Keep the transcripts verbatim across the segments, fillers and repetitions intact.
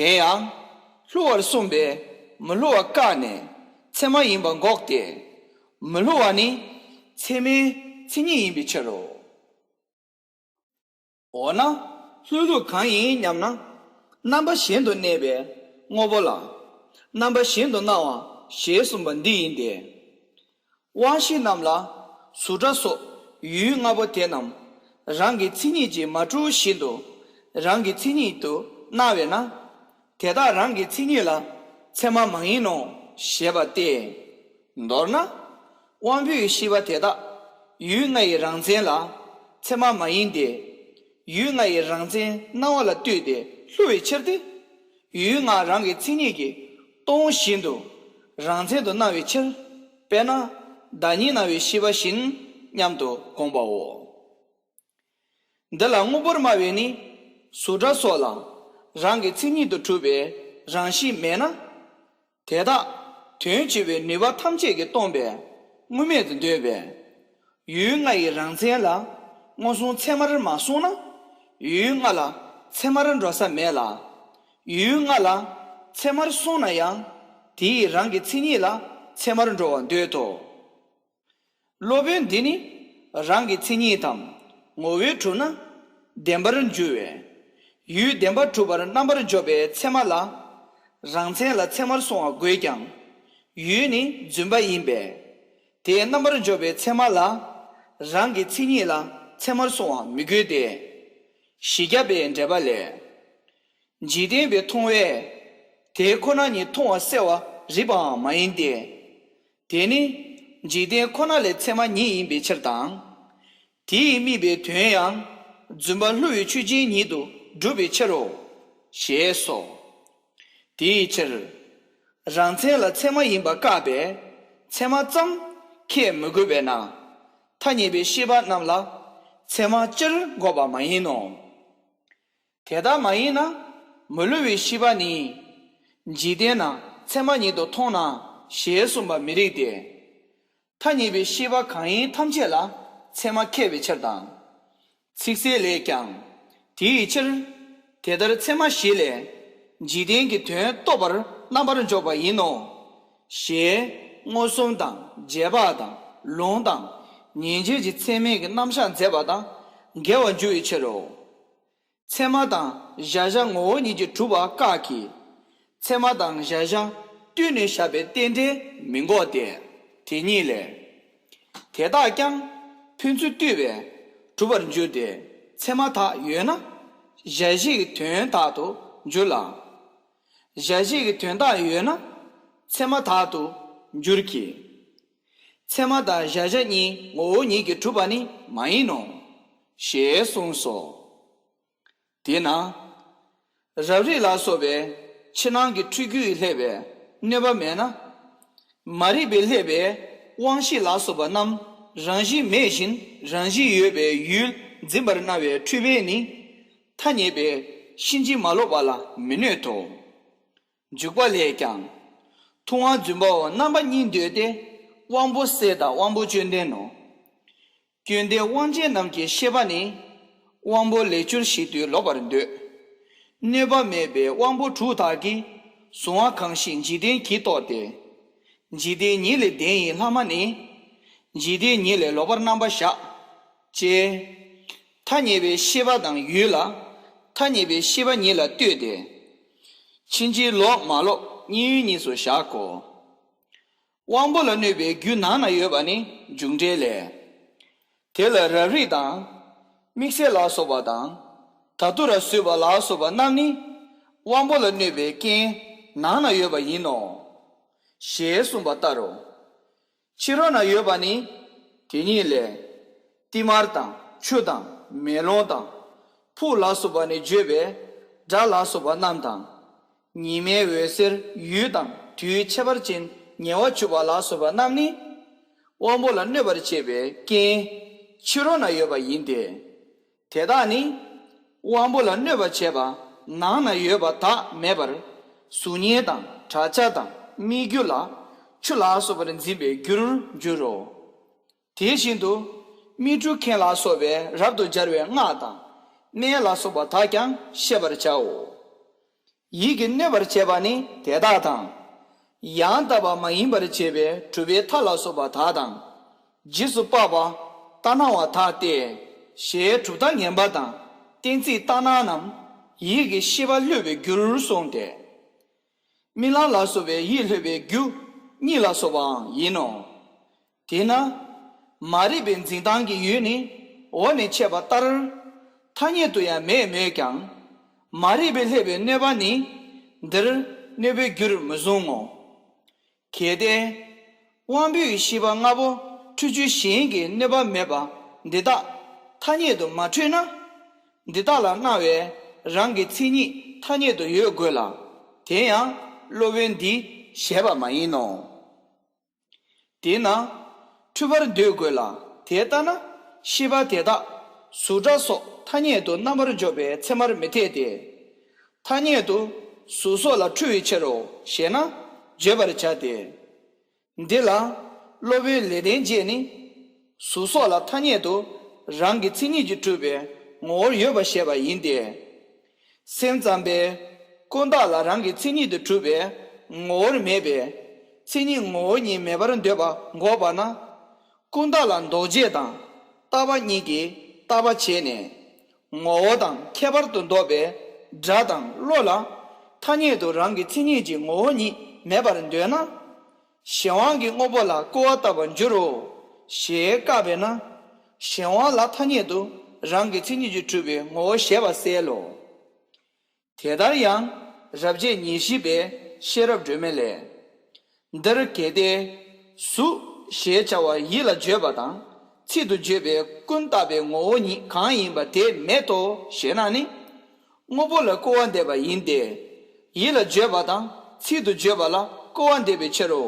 དེ་ཡང་། བསླུ་བར་གསུངས་པས་མི་བསླུ་བ་བཀག་ནས་ཚད་མ་ཡིན་པ་འགོག་སྟེ། མི་བསླུ་བ་ནི་ཚད་མའི་མཚན་ཉིད་ཡིན་པའི་ཕྱིར་རོ། འོ་ན། བསླུ་ལུགས་གང་ཡིན་སྙམ་ན། རྣམ་པ་གཞན་དུ་གནས་པའི་དངོས་པོ་ལ། རྣམ་པ་གཞན་དུ་སྣང་བ་ཞེས་གསུངས་པ་འདི་ཡིན་ཏེ། དབང་ཤེས་རྣམས་ལ་གཟུགས་སྒྲ་སོགས་ཡུལ་ལྔ་པོ་དེ་རྣམས་རང་གི་མཚན་ཉིད་ཀྱིས་མ་གྲུབ་བཞིན་དུ་རང་གི་མཚན་ཉིད་དུ་སྣང་བས་ན། དེ་དག་རང་གི་མཚན་ཉིད་ལ་ཚད་མ་མ་ཡིན་ནོ་ཞེས་པ་སྟེ། མདོར་ན། དབང་པོའི་ཤེས་པ་དེ་དག་ཡུལ་ལྔ་ཡི་རང་མཚན་ལ་ཚད་མ་མ་ཡིན་ཏེ། ཡུལ་ལྔ་ཡི་རང་མཚན་སྣང་བ་ལ་ལྟོས་ཏེ་བསླུ་བའི་ཕྱིར་ཏེ། ཡུལ་ལྔ་རང་གི་མཚན་ཉིད་ཀྱིས་སྟོང་བཞིན་དུ་རང་མཚན་དུ་སྣང་བའི་ཕྱིར། དཔེར་ན་བདག་ཉིད་སྣང་བའི་ཤེས་པ་བཞིན་སྙམ་དུ་དགོངས་པའོ། འདི་ལ་དངོས་པོར་སྨྲ་བས་ནི་གཟུགས་སྒྲ་སོགས་ལ་རང་གི་མཚན་ཉིད་དུ་གྲུབ་པའི་རང་བཞིན་མེད་ན། དེ་དག་དོན་སྤྱི་བའི་ནུས་པ་ཐམས་ཅད་ཀྱིས་སྟོང་པས་དངོས་མེད་དུ་འདོད་པས། ཡུལ་ལྔ་ཡི་རང་མཚན་ལ་མངོན་སུམ་ཚད་མར་མ་སོང་ན། ཡུལ་ལྔ་ལ་ཚད་མར་འགྲོ་ས་མེད་ལ། ཡུལ་ལྔ་ལ་ཚད་མར་སོང་ན་ཡང་དེའི་རང་གི་མཚན་ཉིད་ལ་ཚད་མར་འགྲོ་བར་འདོད་དོ། སློབ་དཔོན་འདི་ནི་རང་གི་མཚན་ཉིད་དམ་ངོ་བོས་གྲུབ་ན་བདེན་པར་འགྱུར་བས། ཡུལ་བདེན་པར་གྲུབ་པར་རྣམ་པར་འཇོག་པའི་ཚད་མ་ལ། རང་མཚན་ལ་ཚད་མར་སོང་བ་དགོས་ཀྱང་། ཡུལ་ནི་རྫུན་པ་ཡིན་པས། དེས་རྣམ་པར་འཇོག་པའི་ཚད་མ་ལ། རང་གི་མཚན་ཉིད་ལ་ཚད་མར་སོང་བ་མི་དགོས་ཏེ། བཞི་བརྒྱ་པའི་འགྲེལ་པ་ལས། འཇིག་རྟེན་པས་མཐོང་བས། དེ་ཁོ་ན་ཉིད་མཐོང་བ་གསལ་བར་རིག་པའང་མ་ཡིན་ཏེ། དེ་ནི་འཇིག་རྟེན་ཁོ་ན་ལས་ཚད་མ་ཉིད་ཡིན་པའི་ཕྱིར་དང་། དེའི་དམིགས་པའི་དོན་ཡང་རྫུན་པ་བསླུ་བའི་ཆོས་ཅན་ཉིད་དུ་སྒྲུབ་པའི་ཕྱིར་རོ། ཞེས་སོ། དེའི་ཕྱིར། རང་མཚན་ལ་ཚད་མ་ཡིན་པ་བཀག་པས་ཚད་མ་ཙམ་ཁས་མི་དགོས་པས་ན། ཐ་སྙད་པའི་ཤེས་པ་རྣམས་ལ་ཚད་མ་སྤྱིར་འགོག་པ་མ་ཡིན་ནོ། དེ་ལྟར་མ་ཡིན་ན་མི་བསླུ་བའི་ཤེས་པ་ནི། འཇིག་རྟེན་ན་ཚད་མ་ཉིད་དུ་མཐོང་ན་ཞེས་གསུངས་པ་མི་རིགས་ཏེ། ཐ་སྙད་པའི་ཤེས་པ་གང་ཡིན་ཐམས་ཅད་ལ་ཚད་མ་ཁས་པའི་ཕྱིར་དང་། ཚིག་གསལ་ལས་ཀྱང་། དེའི་ཕྱིར། དེ་ལྟར་ཚད་མ་བཞི་ལས། འཇིག་རྟེན་གྱི་དོན་རྟོགས་པར་རྣམ་པར་འཇོག་པ་ཡིན་ནོ། ཞེས་མངོན་སུམ་དང་རྗེས་དཔག་དང་ལུང་དང་། ཉན་བྱེད་ཀྱི་ཚད་མིན་གྱི་རྣམ་གཞག་མཛད་པ་དང་འགལ་བར་འགྱུར་བའི་ཕྱིར་རོ། ཚད་མ་དང་གཞལ་བྱ་ངོ་བོ་ཉིད་ཀྱིས་གྲུབ་པ་བཀག་གི། ཚད་མ་དང་གཞལ་བྱ་བསྟུན་ནས་བཞག་པའི་རྟེན་འབྲེལ་མི་འགོག་སྟེ། དེ་ཉིད་ལས། དེ་དག་ཀྱང་ཕན་ཚུན་ལྟོས་པས་གྲུབ་པར་འགྱུར་ཏེ་ཚད་མ་དག་ཡོད་ན་གཞལ་བྱའི་དོན་དག་ཏུ་འགྱུར་ལ། གཞལ་བྱའི་དོན་དག་ཡོད་ན་ཚད་མ་དག་ཏུ་འགྱུར་གྱི། ཚད་མ་དང་གཞལ་བྱ་གཉིས་ངོ་བོ་ཉིད་ཀྱིས་གྲུབ་པ་ནི་མ་ཡིན་ནོ། ཞེས་གསུངས་སོ། དེས་ན། རབ་རིབ་ལ་སོགས་པའི་ཕྱི་ནང་གི་འཁྲུལ་རྒྱུས་ཀྱིས་བསླད་པའི་གནོད་པ་མེད་ན། མ་རིག་པས་བསླད་པའི་དབང་ཤེས་ལ་སོགས་པ་རྣམས་རང་བཞིན་མེད་བཞིན་རང་བཞིན་ཡོད་པའི་ཡུལ་འཛིན་པར་སྣང་བའི་འཁྲུལ་པས་ནི། ཐ་སྙད་པའི་ཕྱིན་ཅི་མ་ལོག་པ་ལ་མི་གནོད་དོ། འཇུག་པ་ལས་ཀྱང་། མཐོང་བ་རྫུན་པའོ་རྣམ་པ་གཉིས་འདོད་དེ། དབང་པོ་གསལ་དང་དབང་པོ་བཅོམ་ལྡན་ནོ། སྐྱོན་ལྡན་དབང་ཅན་རྣམས་ཀྱི་ཤེས་པ་ནི། དབང་པོ་ལས་སྦྱོར་བྱེད་དུས་ལོག་པར་འདོད། གནོད་པ་མེད་པའི་དབང་པོ་དྲུག་དག་གིས་གཟུང་བ་གང་ཞིག་འཇིག་རྟེན་གྱིས་རྟོགས་ཏེ། འཇིག་རྟེན་ཉིད་ལས་བདེན་ཡིན་ལྷག་མ་ནི། འཇིག་རྟེན་ཉིད་ལས་ལོག་པར་རྣམ་པར་བཞག་ཅེས། ཐ་སྙད་པའི་ཤེས་པ་དང་ཡུལ་ལ། ཐ་སྙད་པའི་ཤེས་པ་ཉིད་ལ་ལྟོས་ཏེ། ཕྱིན་ཅི་ལོག་མ་ལོག་གཉིས་ཡུལ་གཉིས་སུ་བཞག་གོ། དབང་པོ་ལ་གནོད་པའི་རྒྱུ་ནང་ན་ཡོད་པ་ནི་འཇུག་འགྲེལ་ལས། དེ་ལ་རབ་རིབ་དང་། དམིགས་བསལ་ལ་སོགས་པ་དང་། དྭ་ཏུ་ར་བཟོད་པ་ལ་སོགས་པ་རྣམས་ནི། དབང་པོ་ལ་གནོད་པའི་རྐྱེན་ནང་ན་ཡོད་པ་ཡིན་ནོ། ཞེས་གསུངས་པ་ལྟར་རོ། ཕྱི་རོལ་ན་ཡོད་པ་ནི། དེ་ཉིད་ལས། ཏིལ་མར་དང་ཆུ་དང་མེ་ལོང་དང་། ཕུག་ལ་སོགས་པ་ནི་བརྗོད་པའི་སྒྲ་ལ་སོགས་པ་རྣམས་དང་། ཉི་མའི་འོད་ཟེར་ཡུལ་དང་དུས་ཁྱད་པར་ཅན་ཉེ་བར་གྱུར་པ་ལ་སོགས་པ་རྣམས་ནི། དབང་པོ་ལ་གནོད་པར་བྱེད་པའི་རྐྱེན་ཕྱི་རོལ་ན་ཡོད་པ་ཡིན་ཏེ། དེ་དག་ནི། དབང་པོ་ལ་གནོད་པར་བྱེད་པ་ནང་ན་ཡོད་པ་དག་མེད་པར། གཟུགས་བརྙན་དང་གྲགས་ཆ་དང་སྨིག་རྒྱུ་ལ་ཆུ་ལ་སོགས་པར་འཛིན་པའི་རྒྱུར་འགྱུར་རོ། དེ་བཞིན་དུ། སྨིག་རྒྱུ་མཁན་ལ་སོགས་པའི་རབ་ཏུ་སྦྱར་བའི་སྔགས་དང་། སྨན་ལ་སོགས་པ་དག་ཀྱང་ཤེས་པར་བྱའོ། ཡིད་ཀྱིས་གནོད་པར་བྱེད་པ་ནི་དེ་དག་དང་། ཡང་དག་པ་མ་ཡིན་པར་བྱེད་པའི་གྲུབ་པའི་མཐའ་ལ་སོགས་པ་དག་དང་། རྗེས་སུ་དཔག་པ་ལྟར་སྣང་བ་དག་སྟེ། ཞེས་གྲུབ་མཐའ་ངན་པ་དང་གཏན་ཚིགས་ལྟར་སྣང་རྣམས་ཡིད་ཀྱི་ཤེས་པ་བསླུས་པའི་རྒྱུར་གསུངས་ཏེ། རྨི་ལམ་ལ་སོགས་པའི་ཡིད་བསླུས་པའི་རྒྱུ་གཉིད་ལ་སོགས་པའང་ཡིན་ནོ། དེས་ན། མ་རིག་པའི་འཛིན་སྟངས་ཀྱི་ཡུལ་ནི་འོག་ནས་འཆད་པ་ལྟར། ཐ་སྙད་དུ་ཡང་མེད་མོད་ཀྱང་། མ་རིག་པས་བསླད་པའི་གནོད་པ་ནི། འདིར་གནོད་པའི་རྒྱུར་མི་བཟུང་ངོ་། གལ་ཏེ། དབང་པོའི་ཤེས་པ་ལྔ་པོ་འཁྲུལ་རྒྱུ་གཞན་གྱིས་གནོད་པ་མེད་པ་འདི་དག་ཐ་སྙད་དུ་མ་འཁྲུལ་ན། འདི་དག་ལ་སྣང་བའི་རང་གི་མཚན་ཉིད་ཐ་སྙད་དུ་ཡོད་དགོས་ལ། དེ་ཡང་སློབ་དཔོན་འདིས་བཞེད་པ་མ་ཡིན་ནོ། དེས་ན། འཁྲུལ་པར་འདོད་དགོས་ལ། དེ་ལྟ་ན། ཤེས་པ་དེ་དག་གཟུགས་སྒྲ་སོགས་ཐ་སྙད་དུ་རྣམ་པར་འཇོག་པའི་ཚད་མར་མི་འཐད་དེ། ཐ་སྙད་དུ་གཟུགས་སོགས་ལ་འཁྲུལ་བའི་ཕྱིར་རོ་ཞེ་ན། བརྗོད་པར་བྱ་སྟེ། འདི་ལ། སློབ་དཔོན་ལེགས་ལྡན་འབྱེད་ནི། གཟུགས་སོགས་ལ་ཐ་སྙད་དུ་རང་གི་མཚན་ཉིད་ཀྱིས་གྲུབ་པའི་ངོ་བོར་ཡོད་པར་བཞེད་པ་ཡིན་ཏེ། སེམས་ཙམ་པས་ཀུན་བརྟགས་ལ་རང་གི་མཚན་ཉིད་དུ་གྲུབ་པའི་ངོ་བོར་མེད་པས། མཚན་ཉིད་ངོ་བོ་ཉིད་མེད་པར་འདོད་པ་འགོག་པ་ན། ཀུན་བརྟགས་ལ་འདོགས་བྱེད་དང་རྟག་པ་གཉིས་ཀྱིས་རྟག་པ་བྱས་ནས། ངོ་བོ་དང་ཁྱད་པར་དུ་འདོགས་པའི་སྒྲ་དང་བློ་ལ་ཐ་སྙད་དུ་རང་གི་མཚན་ཉིད་ཀྱི་ངོ་བོ་ཉིད་མེད་པར་འདོད་ན། གཞན་དབང་གི་དངོས་པོ་ལ་སྐུར་བ་བཏབ་པར་འགྱུར་རོ། ཞེས་བཀག་པས་ན། གཞན་དབང་ལ་ཐ་སྙད་དུ་རང་གི་མཚན་ཉིད་ཀྱིས་གྲུབ་པའི་ངོ་བོ་བཞེད་པ་གསལ་ལོ། དེ་ལྟར་ཡང་རབ་བྱེད་ཉེར་བཞི་པའི་ཤེས་རབ་སྒྲོན་མེ་ལས། འདིར་གལ་ཏེ་གཟུགས་ཞེས་བྱ་བ་ཡིད་ལ་བརྗོད་པ་དང་ཚིག་ཏུ་བརྗོད་པའི་ཀུན་བརྟགས་པའི་ངོ་བོ་ཉིད་གང་ཡིན་པ་དེ་མེད་དོ་ཞེ་ན་ནི། དངོས་པོ་ལ་སྐུར་བ་འདེབས་པ་ཡིན་ཏེ། ཡིད་ལ་བརྗོད་པ་དང་ཚིག་ཏུ་བརྗོད་པ་ལ་སྐུར་བ་འདེབས་པའི་ཕྱིར་རོ།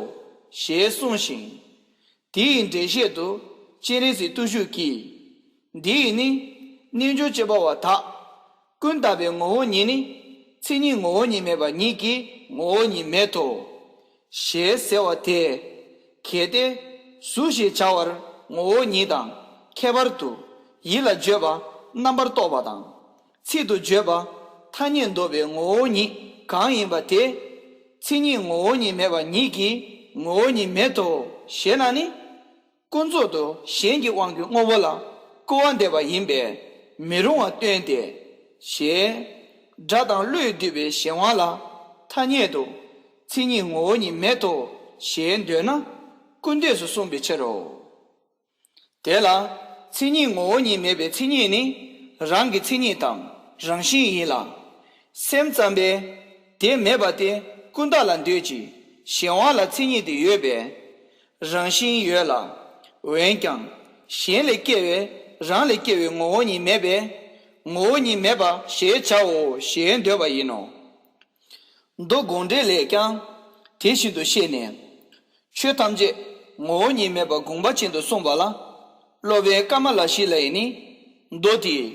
ཞེས་གསུངས་ཤིང་། དེ་ཡི་འགྲེལ་བཤད་དུ་སྤྱན་རས་གཟིགས་བརྟུལ་ཞུགས་ཀྱིས། འདི་ཡི་ནི་རྣལ་འབྱོར་སྤྱོད་པ་བ་དག་ཀུན་བརྟགས་པའི་ངོ་བོ་ཉིད་ནི་མཚན་ཉིད་ངོ་བོ་ཉིད་མེད་པ་ཉིད་ཀྱི་ངོ་བོ་ཉིད་མེད་དོ། ཞེས་ཟེར་བ་དེ། གལ་ཏེ་གཟུགས་ཞེས་བྱ་བར་ངོ་བོ་ཉིད་དང་ཁྱད་པར་དུ་ཡིད་ལ་བརྗོད་པ་རྣམ་པར་རྟོག་པ་དང་། ཚིག་ཏུ་བརྗོད་པ་ཐ་སྙད་འདོགས་པའི་ངོ་བོ་ཉིད་གང་ཡིན་པ་དེ། མཚན་ཉིད་ངོ་བོ་ཉིད་མེད་པ་ཉིད་ཀྱི་ངོ་བོ་ཉིད་མེད་དོ་ཞེ་ན་ནི། ཀུན་རྫོབ་ཏུ་གཞན་གྱི་དབང་གིས་དངོས་པོ་ལ་སྐུར་བ་འདེབས་པ་ཡིན་པས་མི་རུང་བ་སྟོན་ཏེ། ཞེས། སྒྲ་དང་བློས་བསྡུས་པའི་གཞན་དབང་ལ་ཐ་སྙད་དུ་མཚན་ཉིད་ངོ་བོ་ཉིད་མེད་དོ་ཞེས་འདོད་ན། ཀུན་བཏུས་སུ་གསུངས་པའི་ཕྱིར་རོ། དེ་ལ་མཚན་ཉིད་ངོ་བོ་ཉིད་མེད་པའི་མཚན་ཉིད་ནི་རང་གི་མཚན་ཉིད་དམ་རང་བཞིན་ཡིན་ལ། སེམས་ཙམ་པས་དེ་མེད་པ་སྟེ་ཀུན་བརྟགས་ལ་འདོད་ཅིང་གཞན་དབང་ལ་མཚན་ཉིད་དེ་ཡོད་པས་རང་བཞིན་ཡོད་ལ། འོན་ཀྱང་གཞན་ལས་སྐྱེ་བའི་རང་ལས་སྐྱེ་བའི་ངོ་བོ་ཉིད་མེད་པས་ངོ་བོ་ཉིད་མེད་པ་ཞེས་བྱའོ་ཞེས་འདོད་པ་ཡིན་ནོ། མདོ་དགོངས་འགྲེལ་ལས་ཀྱང་དེ་བཞིན་དུ་བཤད་ནས། ཆོས་ཐམས་ཅད་ངོ་བོ་ཉིད་མེད་པར་དགོངས་པ་ཅན་དུ་གསུངས་པ་ལ། སློབ་དཔོན་ཀ་མ་ལ་ཤཱི་ལ་ཡིས་ནི། མདོ་དེས་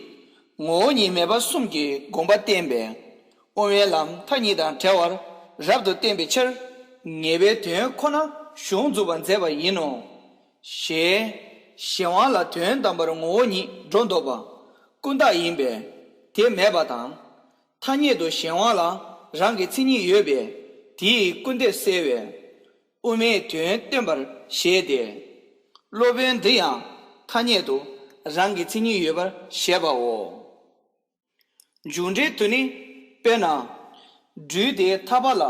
ངོ་བོ་ཉིད་མེད་པ་གསུམ་གྱི་དགོངས་པ་བསྟན་པས། དབུ་མའི་ལམ་མཐའ་གཉིས་དང་བྲལ་བར་རབ་ཏུ་བསྟན་པའི་ཕྱིར། ངེས་པའི་དོན་ཁོ་ན་གཞུང་འཛུགས་པར་མཛད་པ་ཡིན་ནོ། ཞེས། གཞན་དབང་ལ་དོན་དམ་པར་ངོ་བོ་ཉིད་སྒྲོ་འདོགས་པ་ཀུན་བརྟགས་ཡིན་པས་དེ་མེད་པ་དང་། ཐ་སྙད་དུ་གཞན་དབང་ལ་རང་གི་མཚན་ཉིད་ཡོད་པས་དེ་ཡི་ཀུན་བཏུས་གསལ་བས། དབུ་མའི་དོན་སྟོན་པར་བཞེད་དེ། སློབ་དཔོན་འདི་ཡང་ཐ་སྙད་དུ་རང་གི་མཚན་ཉིད་ཡོད་པར་བཞེད་པའོ། འཇུག་འགྲེལ་དུ་ནི། དཔེར་ན། སྦྲུལ་དེ་ཐག་པ་ལ་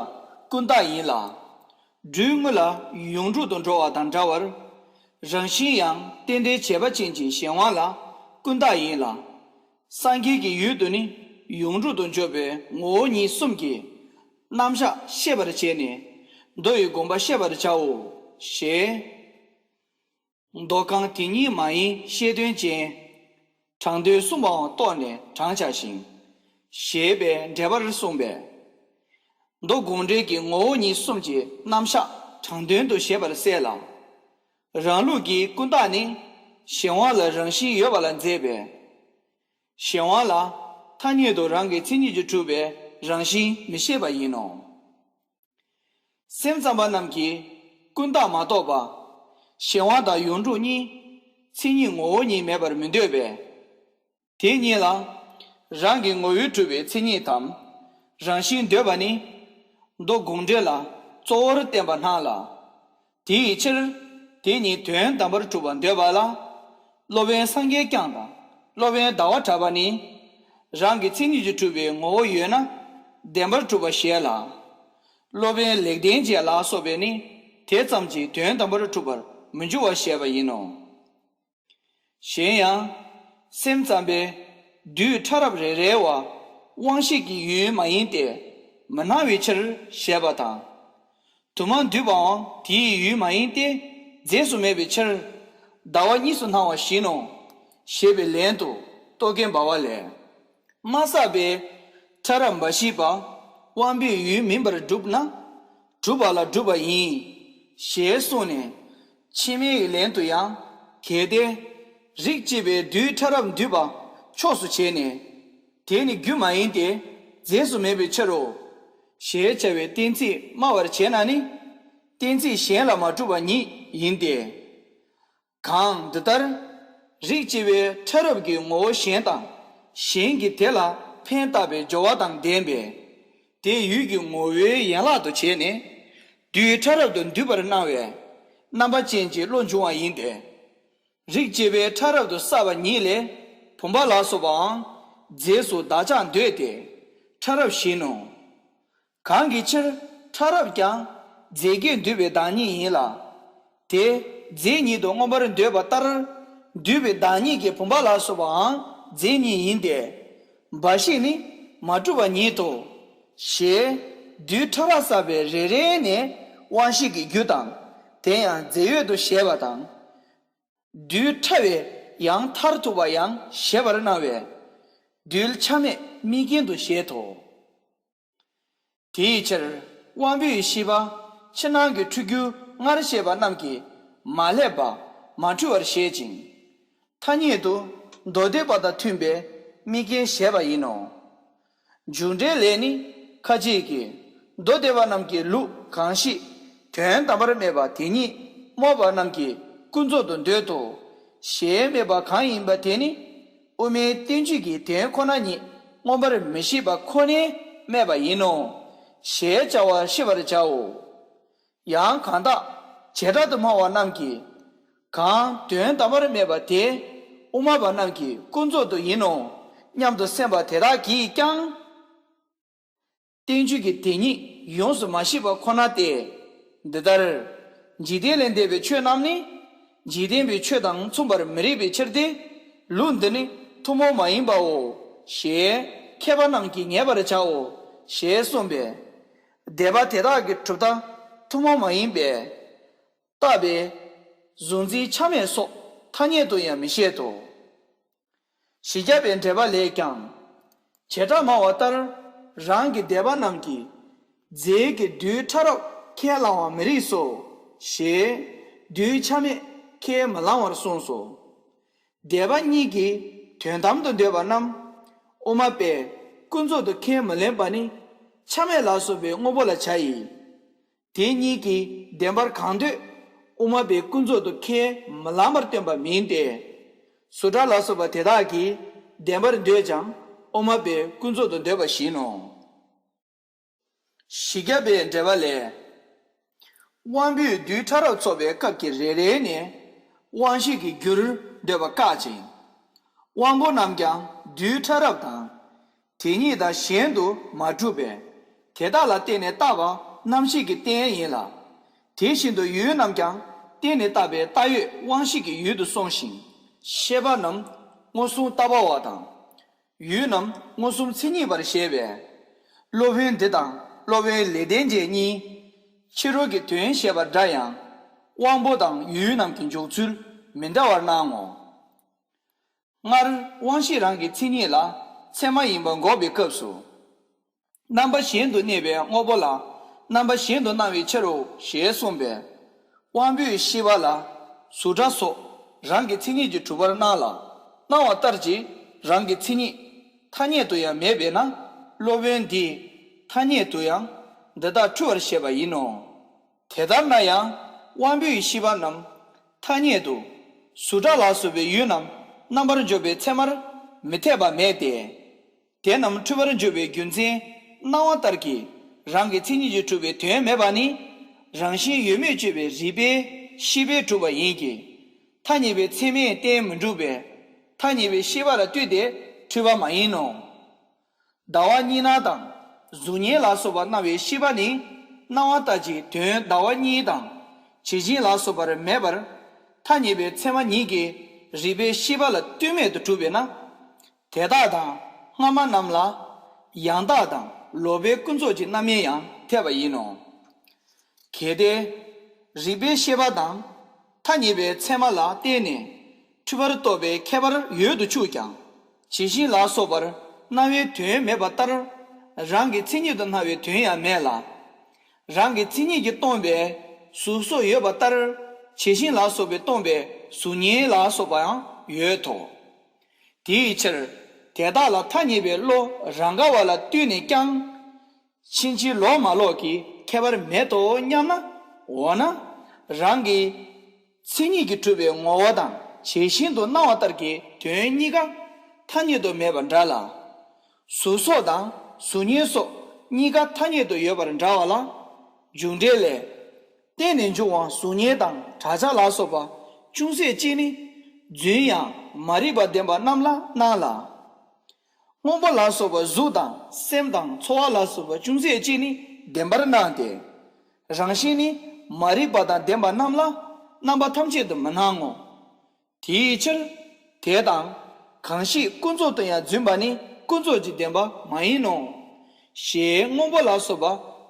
ཀུན་བརྟགས་ཡིན་ལ། སྦྲུལ་དངོས་ལ་ཡོངས་གྲུབ་ཏུ་འགྲོ་བ་དང་འདྲ་བར། རང་བཞིན་ཡང་རྟེན་འབྲེལ་བྱེད་པ་ཅན་གྱི་གཞན་དབང་ལ་ཀུན་བརྟགས་ཡིན་ལ། སངས་རྒྱས་ཀྱི་ཡུལ་དུ་ནི་ཡོངས་གྲུབ་ཏུ་འཇོག་པའི་ངོ་བོ་ཉིད་གསུམ་གྱི་རྣམ་གཞག་ཤེས་པར་བྱས་ནས་མདོ་ཡི་དགོངས་པ་བཤད་པར་བྱའོ། ཞེས། མདོ་གང་དེ་ཉིད་མ་ཡིན་ཤེས་དོན་ཅན། དྲང་དོན་གསུངས་པའང་རྟོགས་ནས་དྲང་བྱ་ཞིང་། ཞེས་པའི་འགྲེལ་པར་གསུངས་པས། མདོ་དགོངས་འགྲེལ་གྱི་ངོ་བོ་ཉིད་གསུམ་གྱི་རྣམ་གཞག་དྲང་དོན་དུ་བཞེད་པར་གསལ་ལ། རང་ལུགས་ཀྱི་ཀུན་བརྟགས་ནི་གཞན་དབང་ལ་རང་བཞིན་ཡོད་པ་ལ་མཛད་པས། གཞན་དབང་ལ་ཐ་སྙད་དུ་རང་གི་མཚན་ཉིད་ཀྱིས་གྲུབ་པའི་རང་བཞིན་མི་ཤེས་པ་ཡིན་ནོ། སེམས་ཙམ་པ་རྣམས་ཀྱིས་ཀུན་བརྟགས་མ་རྟོགས་པ། གཞན་དབང་དང་ཡོངས་གྲུབ་གཉིས་མཚན་ཉིད་ངོ་བོ་ཉིད་མེད་པར་མི་འདོད་པས། དེ་གཉིས་ལ་རང་གི་ངོ་བོས་གྲུབ་པའི་མཚན་ཉིད་དམ། རང་བཞིན་འདོད་པ་ནི། མདོ་དགོངས་འགྲེལ་ལ་གཙོ་བོར་བསྟན་པ་སྣང་ལ། དེའི་ཕྱིར། དེ་ཉིད་དོན་དམ་པར་གྲུབ་པར་འདོད་པ་ལ། སློབ་དཔོན་སངས་རྒྱས་བསྐྱངས་དང་སློབ་དཔོན་ཟླ་བ་གྲགས་པ་ནི། རང་གི་མཚན་ཉིད་ཀྱིས་གྲུབ་པའི་ངོ་བོ་ཡོད་ན་བདེན་པར་གྲུབ་པ་ཞེས་ལ། སློབ་དཔོན་ལེགས་ལྡན་འབྱེད་ལ་སོགས་པས་ནི་དེ་ཙམ་གྱིས་དོན་དམ་པར་གྲུབ་པར་མི་འགྱུར་བ་ཞེས་པ་ཡིན་ནོ། གཞན་ཡང་། སེམས་ཙམ་པས་རྡུལ་ཕྲ་རབ་རེ་རེ་བ་དབང་ཤེས་ཀྱི་ཡུལ་མ་ཡིན་ཏེ། མི་སྣང་བའི་ཕྱིར་ཞེས་པ་དང་། དུ་མ་འདུས་པའང་དེའི་ཡུལ་མ་ཡིན་ཏེ། རྫས་སུ་མེད་པའི་ཕྱིར། ཟླ་བ་གཉིས་སུ་སྣང་བ་བཞིན་ནོ། ཞེས་པའི་ལན་དུ་རྟོག་གེ་འབར་བ་ལས། མ་བསགས་པའི་ཕྲ་རབ་འབའ་ཞིག་པ་དབང་པོའི་ཡུལ་མིན་པར་གྲུབ་ན། གྲུབ་པ་ལ་གྲུབ་པ་ཡིན། ཞེས་གསུངས་ནས། ཕྱི་མའི་ལན་དུ་ཡང་། གལ་ཏེ། རིགས་སྐྱེས་པའི་རྡུལ་ཕྲ་རབ་འདུས་པ་ཕྱོགས་སུ་བྱས་ནས། དེ་ནི་རྒྱུ་མ་ཡིན་ཏེ། རྫས་སུ་མེད་པའི་ཕྱིར་རོ། ཞེས་བྱ་བའི་གཏན་ཚིགས་སྨྲ་བར་བྱས་ན་ནི། གཏན་ཚིགས་གཞན་ལ་མ་གྲུབ་པ་ཉིད་ཡིན་ཏེ། གང་འདི་ལྟར། རིགས་སྐྱེ་བའི་ཕྲ་རབ་ཀྱི་ངོ་བོ་གཞན་དང་། གཞན་གྱིས་དེ་ལ་ཕན་བཏགས་པའི་སྦྱོར་བ་དང་ལྡན་པས། དེ་ཡུལ་གྱི་ངོ་བོའི་ཡན་ལག་ཏུ་བྱས་ནས། རྡུལ་ཕྲ་རབ་ཏུ་འདུས་པར་སྣང་བའི་རྣམ་པ་ཅན་གྱི་བློ་འབྱུང་བ་ཡིན་ཏེ། རིགས་སྐྱེ་བའི་ཕྲ་རབ་ཏུ་བསགས་པ་ཉིད་ལས་བུམ་པ་ལ་སོགས་པའང་རྫས་སུ་བདག་ཅག་འདོད་དེ་ཕྲ་རབ་བཞིན་ནོ། གང་གི་ཕྱིར་ཕྲ་རབ་ཀྱང་རྫས་ཀྱིས་འདུས་པའི་བདག་ཉིད་ཡིན་ལ། དེ་རྫས་ཉིད་དུ་མངོན་པར་འདོད་པ་ལྟར། འདུས་པའི་བདག་ཉིད་ཀྱི་བུམ་པ་ལ་སོགས་པའང་རྫས་ཉིད་ཡིན་ཏེ། འབའ་ཞིག་ནི་མ་གྲུབ་པ་ཉིད་དོ། ཞེས་རྡུལ་ཕྲ་རབ་བསགས་པའི་རེ་རེ་ནས་དབང་ཤེས་ཀྱི་རྒྱུ་དང་། དེ་ཡང་རྫས་ཡོད་དུ་བཤད་པ་དང་། རྡུལ་ཕྲ་བའི་ཡང་མཐར་ཐུག་པ་ཡང་བཞེད་པར་སྣང་བས། རྡུལ་ཆ་མེད་དམིགས་རྐྱེན་དུ་བཞེད་དོ། དེའི་ཕྱིར་དབང་པོའི་ཤེས་པ་ཕྱི་ནང་གི་འཁྲུལ་རྒྱུ་སྔར་བཤད་པ་རྣམས་ཀྱིས་མ་བསླད་པ་མ་འཁྲུལ་བར་བཞེད་ཅིང་། ཐ་སྙད་དུ་མདོ་སྡེ་པ་དང་མཐུན་པའི་དམིགས་རྐྱེན་བཞེད་པ་ཡིན་ནོ། འཇུག་འགྲེལ་ལས་ནི་ཁ་ཅིག་གིས་མདོ་སྡེ་པ་རྣམས་ཀྱི་ལུགས་གང་ཞིག་དོན་དམ་པར་སྨྲས་པ་དེ་ཉིད་རྨོངས་པ་རྣམས་ཀྱིས་ཀུན་རྫོབ་ཏུ་འདོད་དོ། ཞེས་སྨྲས་པ་གང་ཡིན་པ་དེ་ནི། དབུ་མའི་བསྟན་བཅོས་ཀྱི་དོན་ཁོ་ན་ཉིད་མངོན་པར་མི་ཤེས་པ་ཁོ་ནས་སྨྲས་པ་ཡིན་ནོ། ཞེས་བྱ་བ་ཤེས་པར་བྱའོ། ཡང་གང་དག་བྱེ་བྲག་ཏུ་སྨྲ་བ་རྣམས་ཀྱིས། གང་དོན་དམ་པར་སྨྲས་པ་དེ་དབུ་མ་པ་རྣམས་ཀྱི་ཀུན་རྫོབ་ཏུ་ཡིན་ནོ་སྙམ་དུ་སེམས་པ་དེ་དག་གིས་ཀྱང་། བསྟན་བཅོས་ཀྱི་དེ་ཉིད་ཡོངས་སུ་མ་ཤེས་པ་ཁོ་ན་སྟེ། འདི་ལྟར། འཇིག་རྟེན་ལས་འདས་པའི་ཆོས་རྣམས་ནི། འཇིག་རྟེན་པའི་ཆོས་དང་མཚུངས་པར་མི་རིགས་པའི་ཕྱིར་ཏེ། ལུགས་འདི་ནི་ཐུན་མོང་མ་ཡིན་པའོ། ཞེས་མཁས་པ་རྣམས་ཀྱིས་ངེས་པར་བྱའོ། ཞེས་གསུངས་པས། སྡེ་པ་དེ་དག་གིས་གྲུབ་མཐའ་ཐུན་མོང་མ་ཡིན་པས། བཏགས་པའི་གཟུང་འཛིན་ཆ་མེད་སོགས་ཐ་སྙད་དུ་ཡང་མི་བཤད་དོ། བཞི་བརྒྱ་པའི་འགྲེལ་པ་ལས་ཀྱང་། བྱེ་བྲག་སྨྲ་བ་ལྟར་རང་གི་སྡེ་པ་རྣམས་ཀྱིས། རྫས་ཀྱི་རྡུལ་ཕྲ་རབ་ཁས་བླང་བ་མི་རིགས་སོ། ཞེས་རྡུལ་ཆ་མེད་ཁས་མི་བླང་བར་གསུངས་སོ། སྡེ་པ་གཉིས་ཀྱིས་དོན་དམ་དུ་འདོད་པ་རྣམས། དབུ་མ་པས་ཀུན་རྫོབ་ཏུ་ཁས་མི་ལེན་པ་ནི། ཆ་མེད་ལ་སོགས་པའི་དངོས་པོ་ལ་བྱ་ཡི། དེ་གཉིས་ཀྱིས་བདེན་པར་གང་འདོད་དབུ་མ་པས་ཀུན་རྫོབ་ཏུ་ཁས་མི་ལེན་པར་སྟོན་པ་མིན་ཏེ། སུ་ཏྲ་ལ་སོགས་པ་དེ་དག་གིས་བདེན་པར་འདོད་ཀྱང་དབུ་མ་པས་ཀུན་རྫོབ་ཏུ་འདོད་པ་བཞིན་ནོ། བཞི་བརྒྱ་པའི་འགྲེལ་པ་ལས། དབང་པོས་རྡུལ་ཕྲ་རབ་ཚོགས་པའི་སྐབས་ཀྱི་རེ་རེ་ནས་དབང་ཤེས་ཀྱི་རྒྱུར་འདོད་པ་བཀག་ཅིང་། དབང་པོ་རྣམས་ཀྱང་རྡུལ་ཕྲ་རབ་དང་། དེ་ཉིད་དང་གཞན་དུ་མ་གྲུབ་པས། དེ་དག་ལ་བརྟེན་ནས་བཏགས་པ་རྣམ་ཤེས་ཀྱི་རྟེན་ཡིན་ལ། དེ་བཞིན་དུ་ཡུལ་རྣམས་ཀྱང་བརྟེན་ནས་བཏགས་པའི་བཏགས་ཡོད་དབང་ཤེས་ཀྱི་ཡུལ་དུ་སོང་ཞིང་། ཤེས་པ་རྣམས་མངོན་སུམ་ལྟ་བ་བ་དང་། ཡུལ་རྣམས་མངོན་སུམ་མཚན་ཉིད་པར་བཤད་པས། སློབ་དཔོན་འདི་དང་སློབ་དཔོན་ལེགས་ལྡན་འབྱེད་གཉིས། ཕྱི་རོལ་གྱི་དོན་བཤད་པ་འདྲ་ཡང་། དབང་པོ་དང་ཡུལ་རྣམས་ཀྱི་འཇོག་ཚུལ་མི་འདྲ་བར་སྣང་ངོ་། སྔར་དབང་ཤེས་རང་གི་མཚན་ཉིད་ལ་ཚད་མ་ཡིན་པ་འགོག་པའི་སྐབས་སུ། རྣམ་པ་གཞན་དུ་གནས་པའི་དངོས་པོ་ལ་རྣམ་པ་གཞན་དུ་སྣང་བའི་ཕྱིར་རོ་ཞེས་གསུངས་པས། དབང་པོའི་ཤེས་པ་ལ་གཟུགས་སྒྲ་སོགས་རང་གི་མཚན་ཉིད་ཀྱིས་གྲུབ་པར་སྣང་ལ། སྣང་བ་ལྟར་གྱི་རང་གི་མཚན་ཉིད་ཐ་སྙད་དུ་ཡང་མེད་པས་ན། སློབ་དཔོན་འདིས་ཐ་སྙད་དུ་ཡང་འདི་དག་འཁྲུལ་བར་བཤད་པ་ཡིན་ནོ། དེ་ལྟར་ན་ཡང་དབང་པོའི་ཤེས་པ་རྣམས་ཐ་སྙད་དུ་གཟུགས་སྒྲ་ལ་སོགས་པའི་ཡུལ་རྣམས་རྣམ་པར་འཇོག་པའི་ཚད་མར་མི་འཐད་པ་མེད་དེ། དེ་རྣམས་འཁྲུལ་པར་འགྱུར་བའི་རྒྱུ་མཚན་ སྣང་བ་ལྟར་གྱི་རང་གི་མཚན་ཉིད་ཀྱིས་གྲུབ་པའི་དོན་མེད་པ་ནི། རང་བཞིན་ཡོད་མེད་དཔྱོད་པའི་རིགས་པའི་ཤེས་པས་གྲུབ་པ་ཡིན་གྱི། ཐ་སྙད་པའི་ཚད་མས་གཏན་མི་འགྲུབ་པས། ཐ་སྙད་པའི་ཤེས་པ་ལ་ལྟོས་ཏེ་འཁྲུལ་པ་མ་ཡིན་ནོ། ཟླ་བ་གཉིས་སྣང་དང་གཟུགས་བརྙན་ལ་སོགས་པ་སྣང་བའི་ཤེས་པ་ནི། སྣང་བ་ལྟར་གྱི་དོན་ཟླ་བ་གཉིས་དང་། ཇི་བཞིན་ལ་སོགས་པར་མེད་པར། ཐ་སྙད་པའི་ཚད་མ་ཉིད་ཀྱིས་རིགས་པའི་ཤེས་པ་ལ་ལྟོས་མེད་དུ་གྲུབ་པས་ན། དེ་དག་དང་སྔ་མ་རྣམས་ལ། ཡང་དག་དང་ལོག་པའི་ཀུན་རྫོབ་ཀྱི་རྣམ་དབྱེ་ཡང་འཐད་པ་ཡིན་ནོ། གལ་ཏེ། རིགས་པའི་ཤེས་པ་དང་། ཐ་སྙད་པའི་ཚད་མ་ལ་བརྟེན་ནས། འཁྲུལ་པར་རྟོགས་པའི་ཁྱད་པར་ཡོད་དུ་ཆུག་ཀྱང་། ཇི་བཞིན་ལ་སོགས་པར་སྣང་བའི་དོན་མེད་པ་ལྟར། རང་གི་མཚན་ཉིད་དུ་སྣང་བའི་དོན་ཡང་མེད་ལ། རང་གི་མཚན་ཉིད་ཀྱིས་སྟོང་པའི་གཟུགས་སོགས་ཡོད་པ་ལྟར། ཇི་བཞིན་ལ་སོགས་པས་སྟོང་པའི་གཟུགས་བརྙན་ལ་སོགས་པའང་ཡོད་དོ། དེའི་ཕྱིར། དེ་དག་ལ་ཐ་སྙད་པའི་བློ་རང་ག་བ་ལ་ལྟོས་ནས་ཀྱང་། ཕྱིན་ཅི་ལོག་མ་ལོག་གི་ཁྱད་པར་མེད་དོ་སྙམ་ན། འོ་ན། རང་གི་མཚན་ཉིད་ཀྱིས་གྲུབ་པའི་ངོ་བོ་དང་ཇི་བཞིན་དུ་སྣང་བ་ལྟར་གྱི་དོན་གཉིས་ཀ་ཐ་སྙད་དུ་མེད་པ་འདྲ་ལ། གཟུགས་སོགས་དང་གཟུགས་བརྙན་སོགས་གཉིས་ཀ་ཐ་སྙད་དུ་ཡོད་པར་འདྲ་བ་ལ། འཇུག་འགྲེལ་ལས། བརྟེན་ནས་འབྱུང་བ་གཟུགས་བརྙན་དང་གྲགས་ཆ་ལ་སོགས་པ་ཅུང་ཟད་ཅིག་ནི་རྫུན་ཡང་མ་རིག་པ་ལྡན་པ་རྣམས་ལ་སྣང་ལ། སྔོན་པོ་ལ་སོགས་པ་གཟུགས་དང་སེམས་དང་ཚོར་བ་ལ་སོགས་པ་ཅུང་ཟད་ཅིག་ནི་བདེན་པར་སྣང་སྟེ། རང་བཞིན་ནི་མ་རིག་པ་དང་ལྡན་པ་རྣམས་ལ་རྣམ་པ་ཐམས་ཅད་དུ་མི་སྣང་ངོ་། དེའི་ཕྱིར། དེ་དང་། གང་ཞིག་ཀུན་རྫོབ་ཏུ་ཡང་རྫུན་པ་ནི་ཀུན་རྫོབ་ཀྱི་བདེན་པ་མ་ཡིན་ནོ། ཞེས་སྔོན་པོ་ལ་སོགས་པ་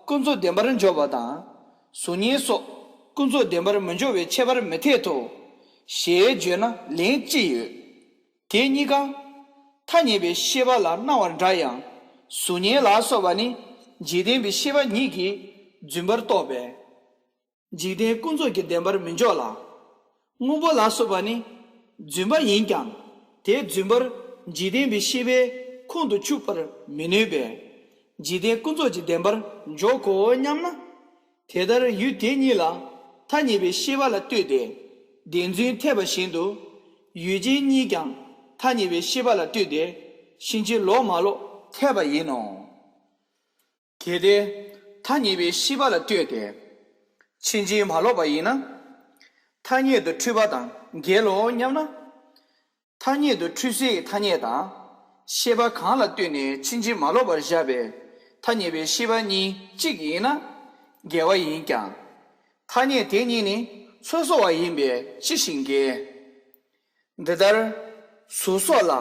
ཀུན་རྫོབ་བདེན་པར་འཇོག་པ་དང་། གཟུགས་བརྙན་སོགས་ཀུན་རྫོབ་བདེན་པར་མི་འཇོག་པའི་ཁྱད་པར་མི་འཐད་དོ། ཞེས་བརྗོད་ན་ལན་ཅི་ཡོད། དེ་གཉིས་ཀ་ཐ་སྙད་པའི་ཤེས་པ་ལ་སྣང་བར་འདྲ་ཡང་། གཟུགས་བརྙན་ལ་སོགས་པ་ནི་འཇིག་རྟེན་པའི་ཤེས་པ་ཉིད་ཀྱིས་རྫུན་པར་རྟོགས་པས། འཇིག་རྟེན་ཀུན་རྫོབ་ཀྱི་བདེན་པར་མི་འཇོག་ལ། སྔོན་པོ་ལ་སོགས་པ་ནི་རྫུན་པ་ཡིན་ཀྱང་། དེ་རྫུན་པར་འཇིག་རྟེན་པའི་ཤེས་པས་ཁོང་དུ་ཆུད་པར་མི་ནུས་པས། འཇིག་རྟེན་ཀུན་རྫོབ་ཀྱི་བདེན་པར་འཇོག་གོ་སྙམ་ན། དེ་ལྟར་ཡུལ་དེ་གཉིས་ལ་ཐ་སྙད་པའི་ཤེས་པ་ལ་ལྟོས་ཏེ་བདེན་རྫུན་འཐད་པ་བཞིན་དུ། ཡུལ་ཅན་གཉིས་ཀྱང་ཐ་སྙད་པའི་ཤེས་པ་ལ་ལྟོས་ཏེ་ཕྱིན་ཅི་ལོག་མ་ལོག་འཐད་པ་ཡིན་ནོ། གལ་ཏེ་ཐ་སྙད་པའི་ཤེས་པ་ལ་ལྟོས་ཏེ་ཕྱིན་ཅི་མ་ལོག་པ་ཡིན་ན། ཐ་སྙད་དུ་འཁྲུལ་པ་དང་འགལ་ལོ་སྙམ་ན། ཐ་སྙད་དུ་འཁྲུལ་སའི་ཐ་སྙད་དང་། ཤེས་པ་གང་ལ་ལྟོས་ནས་ཕྱིན་ཅི་མ་ལོག་པར་བཞག་པའི་ཐ་སྙད་པའི་ཤེས་པ་གཉིས་གཅིག་ཡིན་ན། འགལ་བ་ཡིན་ཀྱང་། ཐ་སྙད་དེ་གཉིས་ནི་སོ་སོ་བ་ཡིན་པས་ཅི་ཞིག་འགལ། འདི་ལྟར། གཟུགས་སོགས་ལ་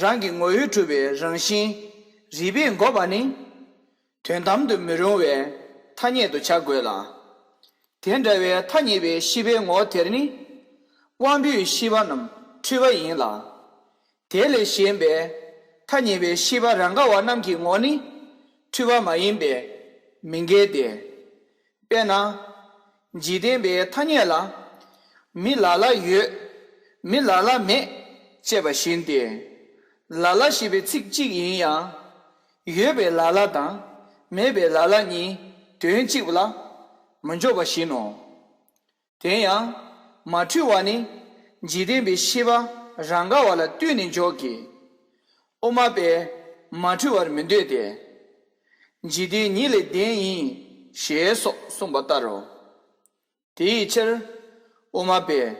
རང་གི་ངོ་བོས་གྲུབ་པའི་རང་བཞིན་རིགས་པས་འགོག་པ་ནི། དོན་དམ་དུ་མི་རུང་བའི་ཐ་སྙད་དུ་བྱ་དགོས་ལ། དེ་འདྲ་བའི་ཐ་སྙད་པའི་ཤེས་པའི་ངོ་བོ་དེར་ནི། དབང་པོའི་ཤེས་པ་རྣམས་འཁྲུལ་པ་ཡིན་ལ། དེ་ལས་གཞན་པའི་ཐ་སྙད་པའི་ཤེས་པ་རང་ག་བ་རྣམས་ཀྱི་ངོ་ནི་འཁྲུལ་པ་མ་ཡིན་པས་མི་འགལ་ཏེ། དཔེར་ན། འཇིག་རྟེན་པའི་ཐ་སྙད་ལ། མི་ལ་ལ་ཡོད། མི་ལ་ལ་མེད། ཅེས་པ་བཞིན་ཏེ། ལ་ལ་ཞེས་པའི་ཚིག་གཅིག་ཡིན་ཡང་། ཡོད་པའི་ལ་ལ་དང་མེད་པའི་ལ་ལ་གཉིས་དོན་གཅིག་པ་ལ་མི་འཇོག་པ་བཞིན་ནོ། དེ་ཡང་། མ་འཁྲུལ་བ་ནི་འཇིག་རྟེན་པའི་ཤེས་པ་རང་ག་བ་ལ་ལྟོས་ནས་འཇོག་གི། དབུ་མ་པས་མ་འཁྲུལ་བར་མི་འདོད་དེ། འཇིག་རྟེན་ཉིད་ལས་བདེན་ཡིན་ཞེས་སོགས་གསུངས་པ་ལྟར་རོ། དེའི་ཕྱིར། དབུ་མ་པས་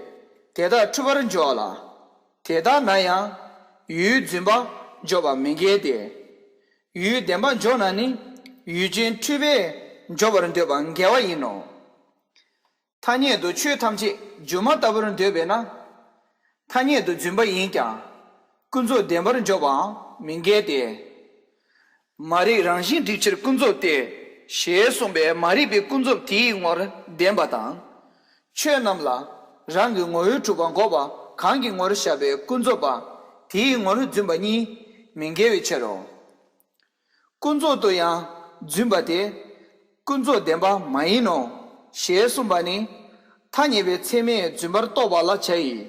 དེ་དག་འཁྲུལ་པར་འཇོག་ལ། དེ་ལྟ་ན་ཡང་ཡུལ་རྫུན་པ་འཇོག་པ་མི་འགལ་ཏེ། ཡུལ་བདེན་པ་འཇོག་ན་ནི་ཡུལ་ཅན་འཁྲུལ་པས་འཇོག་པར་འདོད་པ་འགལ་བ་ཡིན་ནོ། ཐ་སྙད་དུ་ཆོས་ཐམས་ཅད་སྒྱུ་མ་ལྟ་བུར་འདོད་པས་ན། ཐ་སྙད་དུ་རྫུན་པ་ཡིན་ཀྱང་ཀུན་རྫོབ་བདེན་པར་འཇོག་པའང་མི་འགལ་ཏེ། མ་རིག་རང་བཞིན་སྒྲིབ་ཕྱིར་ཀུན་རྫོབ་སྟེ། ཞེས་གསུངས་པས་མ་རིག་པའི་ཀུན་རྫོབ་དེའི་ངོར་བདེན་པ་དང་། ཆོས་རྣམས་ལ་རང་གི་ངོ་བོས་གྲུབ་པ་འགོག་པ་གང་གི་ངོར་བཞག་པའི་ཀུན་རྫོབ་པ་དེའི་ངོར་རྫུན་པ་གཉིས་མི་འགལ་བའི་ཕྱིར་རོ། ཀུན་རྫོབ་ཏུ་ཡང་རྫུན་པ་སྟེ། ཀུན་རྫོབ་བདེན་པ་མ་ཡིན་ནོ། ཞེས་གསུངས་པ་ནི། ཐ་སྙད་པའི་ཚད་མས་རྫུན་པར་རྟོགས་པ་ལ་བྱ་ཡི།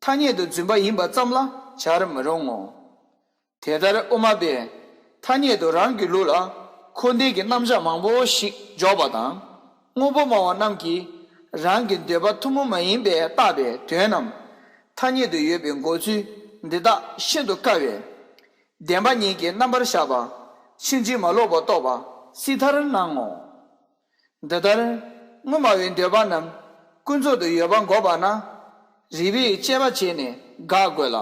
ཐ་སྙད་དུ་རྫུན་པ་ཡིན་པ་ཙམ་ལ་བྱར་མི་རུང་ངོ་། དེ་ལྟར་དབུ་མ་པས་ཐ་སྙད་དུ་རང་གི་ལུགས་ལ་འཁོར་འདས་ཀྱི་རྣམ་གཞག་མང་པོ་ཞིག་འཇོག་པ་དང་། དངོས་པོ་སྨྲ་བ་རྣམས་ཀྱིས་རང་གི་འདོད་པ་ཐུན་མོང་མ་ཡིན་པས་བཏགས་པའི་དོན་རྣམས་ཐ་སྙད་དུ་ཡོད་པའི་འགོག་ཚུལ་འདི་དག་ཤིན་ཏུ་དཀའ་བས། བདེན་པ་ཉིད་ཀྱི་རྣམ་པར་བཞག་པ། ཕྱིན་ཅི་མ་ལོག་པ་རྟོགས་པ་སྲིད་མཐར་སྣང་ངོ་། འདི་ལྟར་དངོས་སྨྲ་བའི་འདོད་པ་རྣམས་ཀུན་རྫོབ་ཏུ་ཡོད་པ་འགོག་པ་ན། རིགས་པས་དཔྱད་པ་བྱས་ནས་དགག་དགོས་ལ།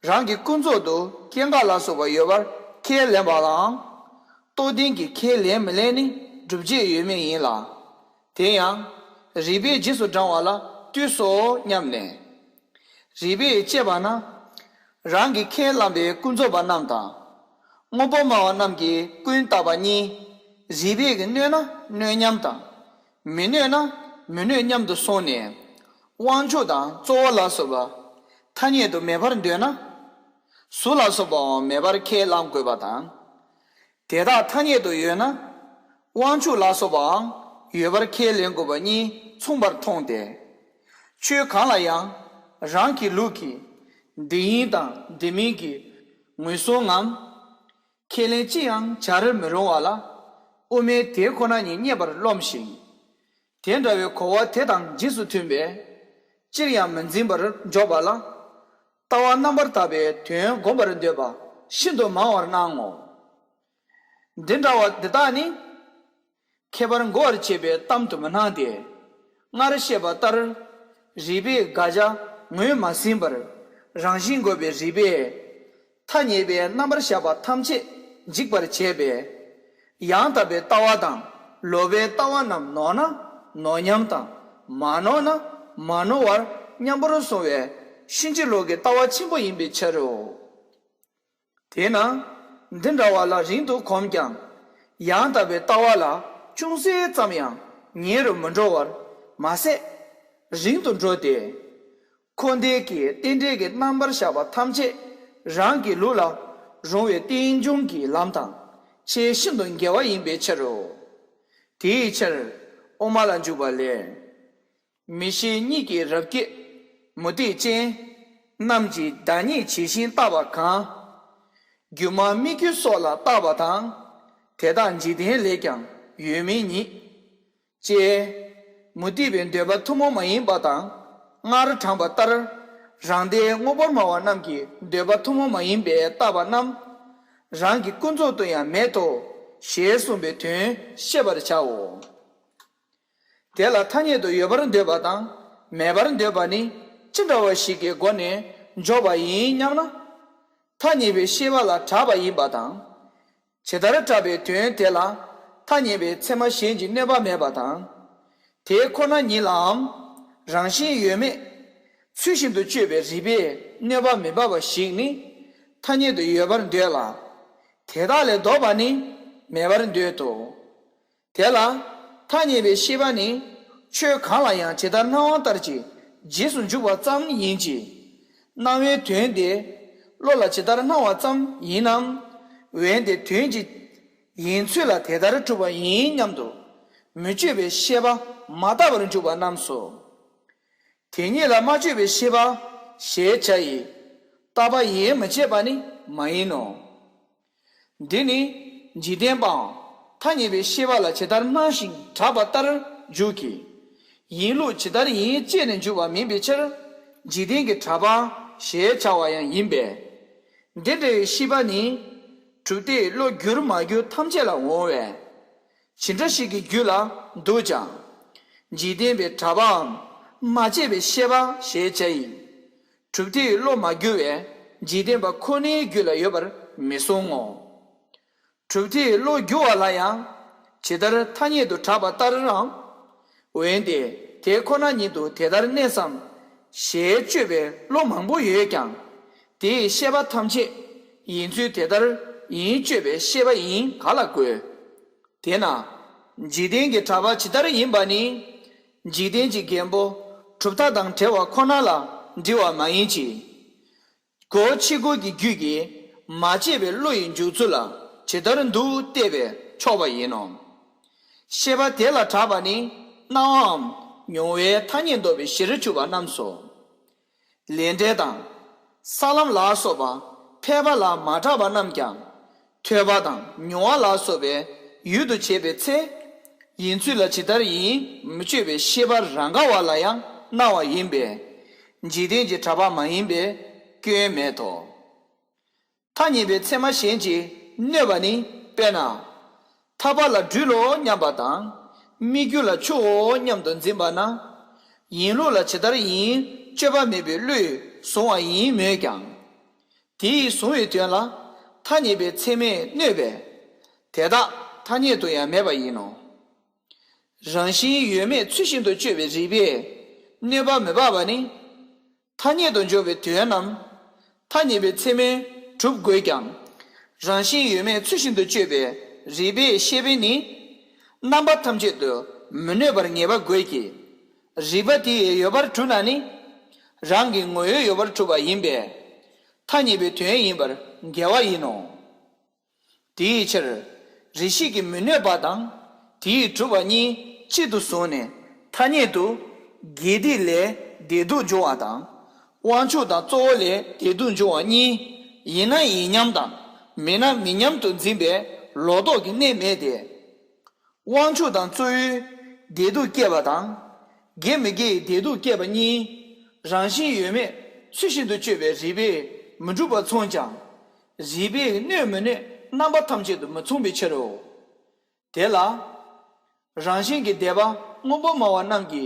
རང་གི་ཀུན་རྫོབ་ཏུ་སྐྱེ་འགག་ལ་སོགས་པ་ཡོད་པར་ཁས་ལེན་པ་ལའང་། རྟོགས་ལྡན་གྱིས་ཁས་ལེན་མི་ལེན་ནི་སྒྲུབ་བྱེད་ཡོད་མེད་ཡིན་ལ། དེ་ཡང་རིགས་པས་རྗེས་སུ་འབྲང་བ་ལ་ལྟོས་སོ་སྙམ་ནས། རིགས་པས་དཔྱད་པ་ན། རང་གིས་ཁས་བླངས་པའི་ཀུན་རྫོབ་པ་རྣམས་དང་། དངོས་པོར་སྨྲ་བ་རྣམས་ཀྱིས་ཀུན་བརྟགས་པ་གཉིས། རིགས་པས་ཀྱིས་གནོད་ན་གནོད་སྙམ་དང་། མི་གནོད་ན་མི་གནོད་སྙམ་དུ་སོང་ནས། དབང་ཕྱུག་དང་གཙོ་བོ་ལ་སོགས་པ་ཐ་སྙད་དུ་མེད་པར་འདོད་ན། གཟུགས་ལ་སོགས་པའང་མེད་པར་ཁས་བླང་དགོས་པ་དང་། དེ་དག་ཐ་སྙད་དུ་ཡོད་ན། དབང་ཕྱུག་ལ་སོགས་པའང་ཡོད་པར་ཁས་ལེན་དགོས་པ་གཉིས་མཚུངས་པར་མཐོང་སྟེ། ཆོས་གང་ལ་ཡང་རང་གི་ལུགས་ཀྱིས་འདི་ཡིན་དང་འདི་མིན་གྱི་ངོས་བཟུང་ངམ། ཁས་ལེན་ཅི་ཡང་བྱར་མི་རུང་བ་ལ། དབུ་མའི་དེ་ཁོ་ན་ཉིད་རྙེད་པར་རློམ་ཞིང་། དེ་འདྲ་བའི་གོ་བ་དེ་དང་རྗེས་སུ་མཐུན་པས། ཅིར་ཡང་མི་འཛིན་པར་འཇོག་པ་ལ། ལྟ་བ་རྣམ་པར་དག་པའི་དོན་བསྒོམ་པར་འདོད་པ་ཤིན་ཏུ་མང་བར་སྣང་ངོ་། འདི་འདྲ་བ་འདི་དག་ནི། ཁྱད་པར་འགོག་པར་བྱེད་པའི་གཏམ་དུ་མི་སྣང་སྟེ། སྔར་བཤད་པ་ལྟར། རིགས་པས་དགག་བྱ་ངོས་མ་ཟིན་པར། རང་བཞིན་འགོག་པའི་རིགས་པས། ཐ་སྙད་པའི་རྣམ་པར་གཞག་པ་ཐམས་ཅད་འཇིག་པར་བྱེད་པས། ཡང་དག་པའི་ལྟ་བ་དང་ལོག་པའི་ལྟ་བ་རྣམས་ནོར་ན་ནོར་སྙམ་དང་། མ་ནོར་ན་མ་ནོར་བར་མཉམ་པོར་སོང་བའི་ཕྱིན་ཅི་ལོག་གི་ལྟ་བ་ཆེན་པོ་ཡིན་པའི་ཕྱིར་རོ། དེས་ན། འདི་འདྲ་བ་ལ་རིང་དུ་གོམས་ཀྱང་། ཡང་དག་པའི་ལྟ་བ་ལ་ཅུང་ཟད་ཙམ་ཡང་ཉེ་རུ་མི་འགྲོ་བར་མ་ཟད། རིང་དུ་འགྲོ་སྟེ། འཁོར་འདས་ཀྱི་རྟེན་འབྲེལ་གྱི་རྣམ་པར་གཞག་པ་ཐམས་ཅད་རང་གི་ལུགས་ལ་རུང་བའི་རྟེན་འབྱུང་གི་ལམ་དང་ཆེས་ཤིན་ཏུ་འགལ་བ་ཡིན་པའི་ཕྱིར་རོ། དེའི་ཕྱིར་དབུ་མ་ལ་འཇུག་པ་ལས། མི་ཤེས་གཉིད་ཀྱི་རབ་སྐྱེས་མུ་སྟེགས་ཅན། རྣམས་ཀྱིས་བདག་ཉིད་ཇི་བཞིན་བརྟགས་པ་གང་། སྒྱུ་མ་སྨིག་རྒྱུ་སོགས་ལ་བརྟགས་པ་དང་། དེ་དག་འཇིག་རྟེན་ལས་ཀྱང་ཡོད་མིན་ཉིད། ཅེས། མུ་སྟེགས་པའི་འདོད་པ་ཐུན་མོང་མ་ཡིན་པ་དང་། སྔར་དྲངས་པ་ལྟར། རང་སྡེའི་དངོས་པོར་སྨྲ་བ་རྣམས་ཀྱི་འདོད་པ་ཐུན་མོང་མ་ཡིན་པའི་བརྟགས་པ་རྣམས། རང་གི་ཀུན་རྫོབ་ཏུ་ཡང་མེད་དོ། ཞེས་གསུངས་པའི་དོན་ཤེས་པར་བྱའོ། དེ་ལ་ཐ་སྙད་དུ་ཡོད་པར་འདོད་པ་དང་མེད་པར་འདོད་པ་ནི་ཅི་འདྲ་བ་ཞིག་གི་སྒོ་ནས་འཇོག་པ་ཡིན་སྙམ་ན། ཐ་སྙད་པའི་ཤེས་པ་ལ་གྲགས་པ་ཡིན་པ་དང་། ཇི་ལྟར་གྲགས་པའི་དོན་དེ་ལ་ཐ་སྙད་པའི་ཚད་མ་གཞན་གྱིས་གནོད་པ་མེད་པ་དང་། དེ་ཁོ་ན་ཉིད་ལའང་རང་བཞིན་ཡོད་མེད་ཚུལ་བཞིན་དུ་དཔྱོད་པའི་རིགས་པས་གནོད་པ་མི་འབབ་པ་ཞིག་ནི་ཐ་སྙད་དུ་ཡོད་པར་འདོད་ལ། དེ་དག་ལས་ལྡོག་པ་ནི་མེད་པར་འདོད་དོ། དེ་ལ་ཐ་སྙད་པའི་ཤེས་པ་ནི་ཆོས་གང་ལ་ཡང་ཇི་ལྟར་སྣང་བ་ལྟར་གྱི་རྗེས་སུ་འཇུག་པ་ཙམ་ཡིན་གྱི། སྣང་བའི་དོན་དེ་བློ་ལ་ཇི་ལྟར་སྣང་བ་ཙམ་ཡིན་ནམ། འོན་ཏེ་དོན་གྱི་ཡིན་ཚུལ་ལ་དེ་ལྟར་གྲུབ་པ་ཡིན་སྙམ་དུ་མི་དཔྱོད་པའི་ཤེས་པ་མ་དག་པར་འཇུག་པ་རྣམས་སོ། དེ་ཉིད་ལ་མ་དཔྱོད་པའི་ཤེས་པ་ཞེས་བྱ་ཡི། བརྟག་པ་ཡིད་མི་བྱེད་པ་ནི་མ་ཡིན་ནོ། འདི་ནི་འཇིག་རྟེན་པའང་ཐ་སྙད་པའི་ཤེས་པ་ལ་ཇི་ལྟར་སྣང་ཞིང་གྲགས་པ་ལྟར་འཇུག་གི། ཡིན་ལུགས་ཇི་ལྟར་ཡིན་དཔྱད་ནས་འཇུག་པ་མིན་པའི་ཕྱིར། འཇིག་རྟེན་གྱི་གྲགས་པ་ཞེས་བྱ་བ་ཡང་ཡིན་པས། འདི་འདྲ་བའི་ཤེས་པ་ནི། གྲུབ་མཐས་བློ་བསྒྱུར་མ་བསྒྱུར་ཐམས་ཅད་ལ་འོང་བས། ཇི་འདྲ་ཞིག་གི་རྒྱུད་ལ་འདུག་ཀྱང་། འཇིག་རྟེན་པའི་གྲགས་པའམ་མ་དཔྱད་པའི་ཤེས་པ་ཞེས་བྱ་ཡི། གྲུབ་མཐས་བློ་མ་བསྒྱུར་བས་འཇིག་རྟེན་པ་ཁོ་ནའི་རྒྱུད་ལ་ཡོད་པར་མི་གསུང་ངོ་། གྲུབ་མཐས་བློ་བསྒྱུར་བ་ལ་ཡང་ཇི་ལྟར་ཐ་སྙད་དུ་གྲགས་པ་ལྟར་རམ། འོན་ཏེ་དེ་ཁོ་ན་ཉིད་དུ་དེ་ལྟར་གནས་སམ། ཞེས་དཔྱོད་པའི་བློ་མང་པོ་ཡོད་ཀྱང་། དེའི་ཤེས་པ་ཐམས་ཅད་ཡིན་ཚུལ་དེ་ལྟར་ཡིན་དཔྱོད་པའི་ཤེས་པ་ཡིན་ག་ལ་དགོས། དེས་ན། འཇིག་རྟེན་གྱི་གྲགས་པ་ཇི་ལྟར་ཡིན་པ་ནི། འཇིག་རྟེན་གྱི་རྒན་པོ་གྲུབ་མཐའ་དང་བྲལ་བ་ཁོ་ན་ལ་འདྲི་བ་མ་ཡིན་གྱི། སྒོ་ཕྱི་སྒོ་གི་རྒྱུད་ཀྱིས་མ་དཔྱད་པའི་བློ་ཡི་འཇུག་ཚུལ་ལ་ཇི་ལྟར་འདུག་བལྟས་པས་ཆོག་པ་ཡིན་ནོ། ཤེས་པ་དེ་ལ་གྲགས་པ་ནི་སྣང་བའམ་མྱོང་བའི་ཐ་སྙད་འདོགས་པའི་གཞིར་གྱུར་པ་རྣམས་སོ། ལས་འབྲས་དང་། ས་ལམ་ལ་སོགས་པ་ཕལ་པ་ལ་མ་གྲགས་པ་རྣམས་ཀྱང་། ཐོས་པ་དང་མྱོང་བ་ལ་སོགས་པའི་ཡུལ་དུ་བྱེད་པའི་ཚེ། ཡིན་ཚུལ་ལ་ཇི་ལྟར་ཡིན་མི་དཔྱོད་པའི་ཤེས་པ་རང་ག་བ་ལ་ཡང་སྣང་བ་ཡིན་པས། འཇིག་རྟེན་གྱི་གྲགས་པ་མ་ཡིན་པས་སྐྱོན་མེད་དོ། ཐ་སྙད་པའི་ཚད་མ་གཞན་གྱིས་ གནོད་པ་ནི། དཔེར་ན། ཐག་པ་ལ་སྦྲུལ་ལོ་སྙམ་པ་དང་། སྨིག་རྒྱུ་ལ་ཆུའོ་སྙམ་དུ་འཛིན་པ་ན། ཡིན་ལུགས་ལ་ཇི་ལྟར་ཡིན་དཔྱོད་པ་མེད་པའི་བློས་བཟུང་བ་ཡིན་མོད་ཀྱང་། དེ་ཡིས་བཟུང་བའི་དོན་ལ་ཐ་སྙད་པའི་ཚད་མས་གནོད་པས། དེ་དག་ཐ་སྙད་དུ་ཡང་མེད་པ་ཡིན་ནོ། རང་བཞིན་ཡོད་མེད་ཚུལ་བཞིན་དུ་དཔྱོད་པའི་རིགས་པས་གནོད་པ་མི་འབབ་པ་ནི། ཐ་སྙད་དུ་འཇོག་པའི་དོན་རྣམས་ཐ་སྙད་པའི་ཚད་མས་གྲུབ་དགོས་ཀྱང་། རང་བཞིན་ཡོད་མེད་ཚུལ་བཞིན་དུ་དཔྱོད་པའི་རིགས་པས་བཤད་པས་ནི། རྣམ་པ་ཐམས་ཅད་དུ་མི་གནོད་པར་ངེས་པ་དགོས་ཀྱི། རིགས་པ་དེ་ཡི་ཡོད་པར་གྲུབ་ན་ནི། རང་གི་ངོ་བོའི་ཡོད་པར་གྲུབ་པ་ཡིན་པས། ཐ་སྙད་པའི་དོན་ཡིན་པར་འགལ་བ་ཡིན་ནོ། དེའི་ཕྱིར། རེ་ཞིག་གི་མི་གནོད་པ་དང་། དེས་གྲུབ་པ་གཉིས་གཅིག་ཏུ་བཟུང་ནས་ཐ་སྙད་དུ། དགེ་སྡིག་ལས་བདེ་སྡུག་འབྱུང་བ་དང་། དབང་ཕྱུག་དང་གཙོ་བོ་ལས་བདེ་སྡུག་འབྱུང་བ་གཉིས། ཡིན་ན་ཡིན་མཉམ་དང་། མིན་ན་མིན་མཉམ་དུ་འཛིན་པའི་ལོག་རྟོག་གི་གནས་མེད་དེ། དབང་ཕྱུག་དང་གཙོ་བོའི་བདེ་སྡུག་སྐྱེས་པ་དང་། དགེ་མི་དགེའི་བདེ་སྡུག་སྐྱེས་པ་གཉིས། རང་བཞིན་ཡོད་མེད་ཚུལ་བཞིན་དུ་དཔྱོད་པའི་རིགས་པས་མི་འགྲུབ་པ་མཚུངས་ཀྱང་། རིགས་པས་གནོད་མི་གནོད་རྣམ་པ་ཐམས་ཅད་དུ་མི་མཚུངས་པའི་ཕྱིར་རོ། དེ་ལ། རང་བཞིན་གྱི་འདོད་པ་སྔོན་པོ་སྨྲ་བ་རྣམས་ཀྱི་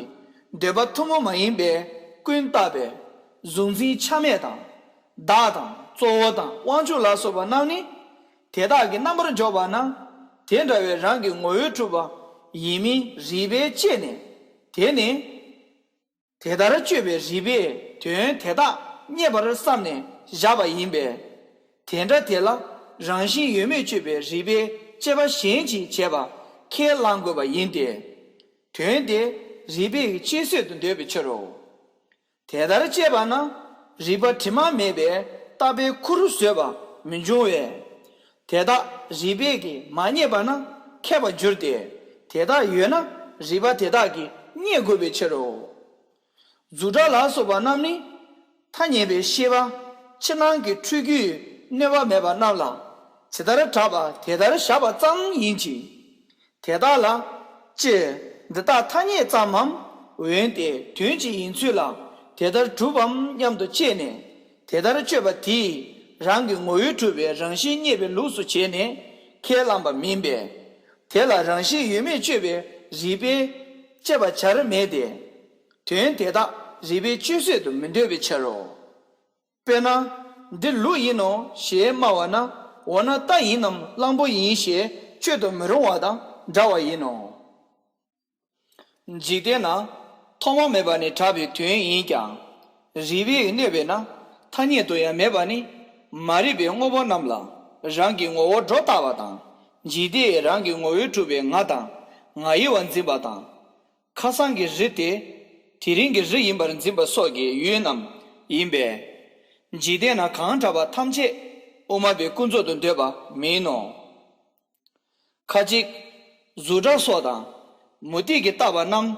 འདོད་པ་ཐུན་མོང་མ་ཡིན་པའི་ཀུན་བཏགས་པའི་གཟུང་འཛིན་ཆ་མེད་དང་། བདག་དང་གཙོ་བོ་དང་དབང་ཕྱུག་ལ་སོགས་པ་རྣམས་ནི། དེ་དག་གི་རྣམ་པར་འཇོག་པ་ན། དེ་འདྲ་བའི་རང་གི་ངོ་བོས་གྲུབ་པ་ཡིན་མིན་རིགས་པས་དཔྱད་ནས། དེ་ནི། དེ་ལྟར་དཔྱོད་པའི་རིགས་པས་དོན་དེ་དག་རྙེད་པར་བསམས་ནས་བཞག་པ་ཡིན་པས། དེ་འདྲ་དེ་ལ་རང་བཞིན་ཡོད་མེད་དཔྱོད་པའི་རིགས་པས་དཔྱད་པ་གཞན་གྱིས་བྱས་པ་ཁས་བླང་དགོས་པ་ཡིན་ཏེ། དོན་དེ་རིགས་པས་དཔྱད་བཟོད་དུ་འདོད་པའི་ཕྱིར་རོ། དེ་ལྟར་དཔྱད་པ་ན་རིགས་པ་དྲི་མ་མེད་པས་བཏགས་པའི་ཁུར་བཟོད་པ་མི་འབྱུང་བས། དེ་དག་རིགས་པས་ཀྱིས་མ་རྙེད་པ་ན་མཁས་པར་འགྱུར་ཏེ། དེ་དག་ཡོད་ན་རིགས་པ་དེ་དག་གིས་རྙེད་དགོས་པའི་ཕྱིར་རོ། རྫུ་འཕྲུལ་ལ་སོགས་པ་རྣམས་ནི། ཐ་སྙད་པའི་ཤེས་པ་ཕྱི་ནང་གི་འཁྲུལ་རྒྱུས་གནོད་པ་མེད་པ་རྣམས་ལ་ཇི་ལྟར་གྲགས་པ་དེ་ལྟར་བཞག་པ་ཙམ་ཡིན་གྱི། དེ་དག་ལ་ཅི། འདི་དག་ཐ་སྙད་ཙམ་མམ། འོན་ཏེ་དོན་གཅིག་ཡིན་ཚུལ་ལ་དེ་ལྟར་གྲུབ་བམ་སྙམ་དུ་དཔྱད་ནས། དེ་ལྟར་དཔྱོད་པ་དེས་རང་གི་ངོ་བོས་གྲུབ་པའི་རང་བཞིན་རྙེད་པའི་ལུགས་སུ་བྱས་ནས་ཁས་བླངས་པ་མིན་པས། དེ་ལ་རང་བཞིན་ཡོད་མེད་དཔྱོད་པའི་རིགས་པས་དཔྱད་པར་བྱར་མེད་དེ། དོན་དེ་དག་རིགས་པས་དཔྱད་བཟོད་དུ་མི་འདོད་པའི་ཕྱིར་རོ། དཔེར་ན། འདི་ལུག་ཡིན་ནོ་ཞེས་སྨྲ་བ་ན། འོ་ན་རྟ་ཡིན་ནམ་གླང་པོ་ཡིན་ཞེས་དཔྱོད་དུ་མི་རུང་བ་དང་འདྲ་བ་ཡིན་ནོ། འཇིག་རྟེན་ན་ཐོག་མ་མེད་པ་ནས་གྲགས་པའི་དོན་ཡིན་ཀྱང་། རིགས་པས་གནོད་པས་ན་ཐ་སྙད་དུ་ཡང་མེད་པ་ནི། མ་རིག་པའི་དངོས་པོ་རྣམས་ལ་རང་གི་ངོ་བོར་སྒྲོ་བཏགས་པ་དང་། འཇིག་རྟེན་རང་གི་ངོ་བོས་གྲུབ་པའི་ང་དང་ང་ཡི་བར་འཛིན་པ་དང་། ཁ་སང་གི་རི་དེ་དེ་རིང་གི་རི་ཡིན་པར་འཛིན་པ་སོགས་ཀྱི་ཡུལ་རྣམས་ཡིན་པས། འཇིག་རྟེན་ན་གང་གྲགས་པ་ཐམས་ཅད་དབུ་མ་པའི་ཀུན་རྫོབ་ཏུ་འདོད་པ་མིན་ནོ། ཁ་ཅིག་རྫུ་འཕྲུལ་སོགས་དང་། མུ་སྟེགས་ཀྱིས་བཏགས་པ་རྣམས་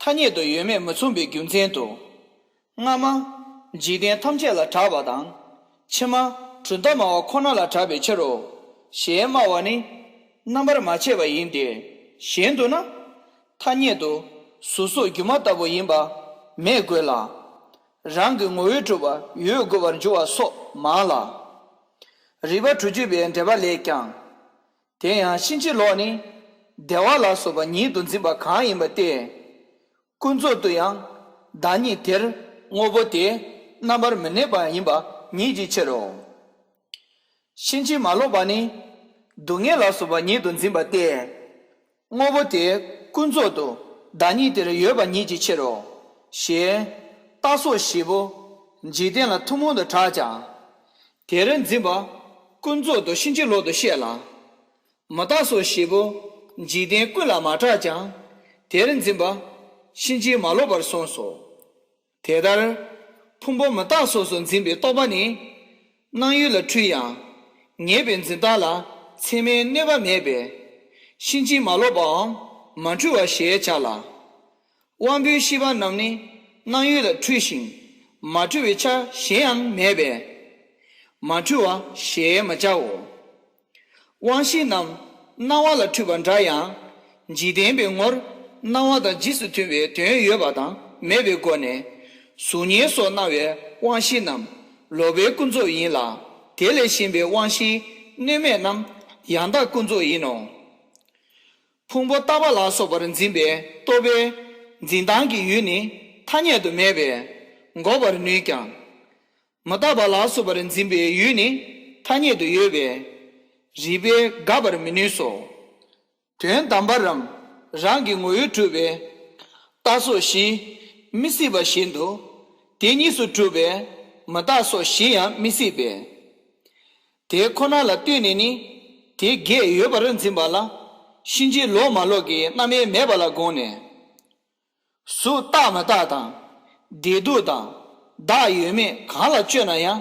ཐ་སྙད་དུ་ཡོད་མེད་མི་མཚུངས་པའི་རྒྱུ་མཚན་དུ། སྔ་མ། འཇིག་རྟེན་ཐམས་ཅད་ལ་གྲགས་པ་དང་། ཕྱི་མ། གྲུབ་མཐའ་སྨྲ་བ་ཁོ་ན་ལ་གྲགས་པའི་ཕྱིར་རོ། ཞེས་སྨྲ་བ་ནི། རྣམ་པར་མ་ཕྱེ་བ་ཡིན་ཏེ། གཞན་དུ་ན། ཐ་སྙད་དུ། གཟུགས་སོགས་སྒྱུ་མ་ལྟ་བུ་ཡིན་པ། མེད་དགོས་ལ། རང་གི་ངོ་བོས་གྲུབ་པ་ཡོད་དགོས་པར་འགྱུར་བ་སོགས་མང་ལ། རིགས་པ་དྲུག་ཅུ་པའི་འགྲེལ་པ་ལས་ཀྱང་། དེ་ཡང་ཕྱིན་ཅི་ལོག་ནི། བདེ་བ་ལ་སོགས་པ་ཉིད་དུ་འཛིན་པ་གང་ཡིན་པ་སྟེ། ཀུན་རྫོབ་ཏུ་ཡང་བདག་ཉིད་དེར་དངོས་པོ་དེ་རྣམ་པར་མི་གནས་པ་ཡིན་པ་ཉིད་ཀྱི་ཕྱིར་རོ། ཕྱིན་ཅི་མ་ལོག་པ་ནི། སྡུག་བསྔལ་ལ་སོགས་པ་ཉིད་དུ་འཛིན་པ་སྟེ། དངོས་པོ་དེ་ཀུན་རྫོབ་ཏུ་བདག་ཉིད་དེར་ཡོད་པ་ཉིད་ཀྱི་ཕྱིར་རོ། ཞེས་རྟ་སོགས་བཞི་པོ་འཇིག་རྟེན་ལ་ཐུན་མོང་དུ་གྲགས་ཀྱང་། དེར་འཛིན་པ་ཀུན་རྫོབ་ཏུ་ཕྱིན་ཅི་ལོག་ཏུ་བཤད་ལ། མུ་སྟེགས་སོགས་བཞི་པོ་འཇིག་རྟེན་ཀུན་ལ་མ་གྲགས་ཀྱང་། དེར་འཛིན་པ་ཕྱིན་ཅི་མ་ལོག་པར་གསུངས་སོ། དེ་ལྟར་ཕུང་པོ་མུ་སྟེགས་སོགས་སུ་འཛིན་པའི་རྟོག་པ་ནི། སྣང་ཡུལ་ལ་འཁྲུལ་ཡང་། ངེས་པའི་འཛིན་སྟངས་ལ་ཚད་མས་གནོད་པ་མེད་པས། ཕྱིན་ཅི་མ་ལོག་པའམ་མ་འཁྲུལ་བ་ཞེས་བྱ་ལ། དབང་པོའི་ཤེས་པ་རྣམས་ནི་སྣང་ཡུལ་ལ་འཁྲུལ་ཞིང་མ་འཁྲུལ་བའི་ཆ་གཞན་ཡང་མེད་པས། མ་འཁྲུལ་བ་ཞེས་མི་བྱའོ། དབང་ཤེས་རྣམས་སྣང་བ་ལ་འཁྲུལ་པ་འདྲ་ཡང་། འཇིག་རྟེན་པའི་ངོར་སྣང་བ་དང་རྗེས་སུ་མཐུན་པའི་དོན་ཡོད་པ་དང་མེད་པའི་སྒོ་ནས། གཟུགས་བརྙན་སོགས་སྣང་བའི་དབང་ཤེས་རྣམས་ལོག་པའི་ཀུན་རྫོབ་ཡིན་ལ། དེ་ལས་གཞན་པའི་དབང་ཤེས་ གནོད་མེད་རྣམས་ཡང་དག་ཀུན་རྫོབ་ཡིན་ནོ། ཕུང་པོ་རྟག་པ་ལ་སོགས་པར་འཛིན་པའི་རྟོག་པའི་འཛིན་སྟངས་ཀྱི་ཡུལ་ནི་ཐ་སྙད་དུ་མེད་པས་འགོག་པར་ནུས་ཀྱང་། མི་རྟག་པ་ལ་སོགས་པར་འཛིན་པའི་ཡུལ་ནི་ཐ་སྙད་དུ་ཡོད་པས་རིགས་པས་དགག་པར་མི་ནུས་སོ། དོན་དམ་པར་རམ་རང་གི་ངོ་བོས་གྲུབ་པའི་རྟག་སོགས་བཞི་མི་སྲིད་པ་བཞིན་དུ། དེ་གཉིས་སུ་གྲུབ་པའི་མི་རྟག་སོགས་བཞི་ཡང་མི་སྲིད་པས། དེ་ཁོ་ན་ལ་ལྟོས་ནས་ནི་དེ་བརྒྱད་ཡོད་པར་འཛིན་པ་ལ་ཕྱིན་ཅི་ལོག་མ་ལོག་གི་རྣམ་དབྱེ་མེད་པ་ལ་དགོངས་ནས། གཟུགས་རྟག་མི་རྟག་དང་། བདེ་སྡུག་དང་། བདག་ཡོད་མེད་གང་ལ་དཔྱོད་ན་ཡང་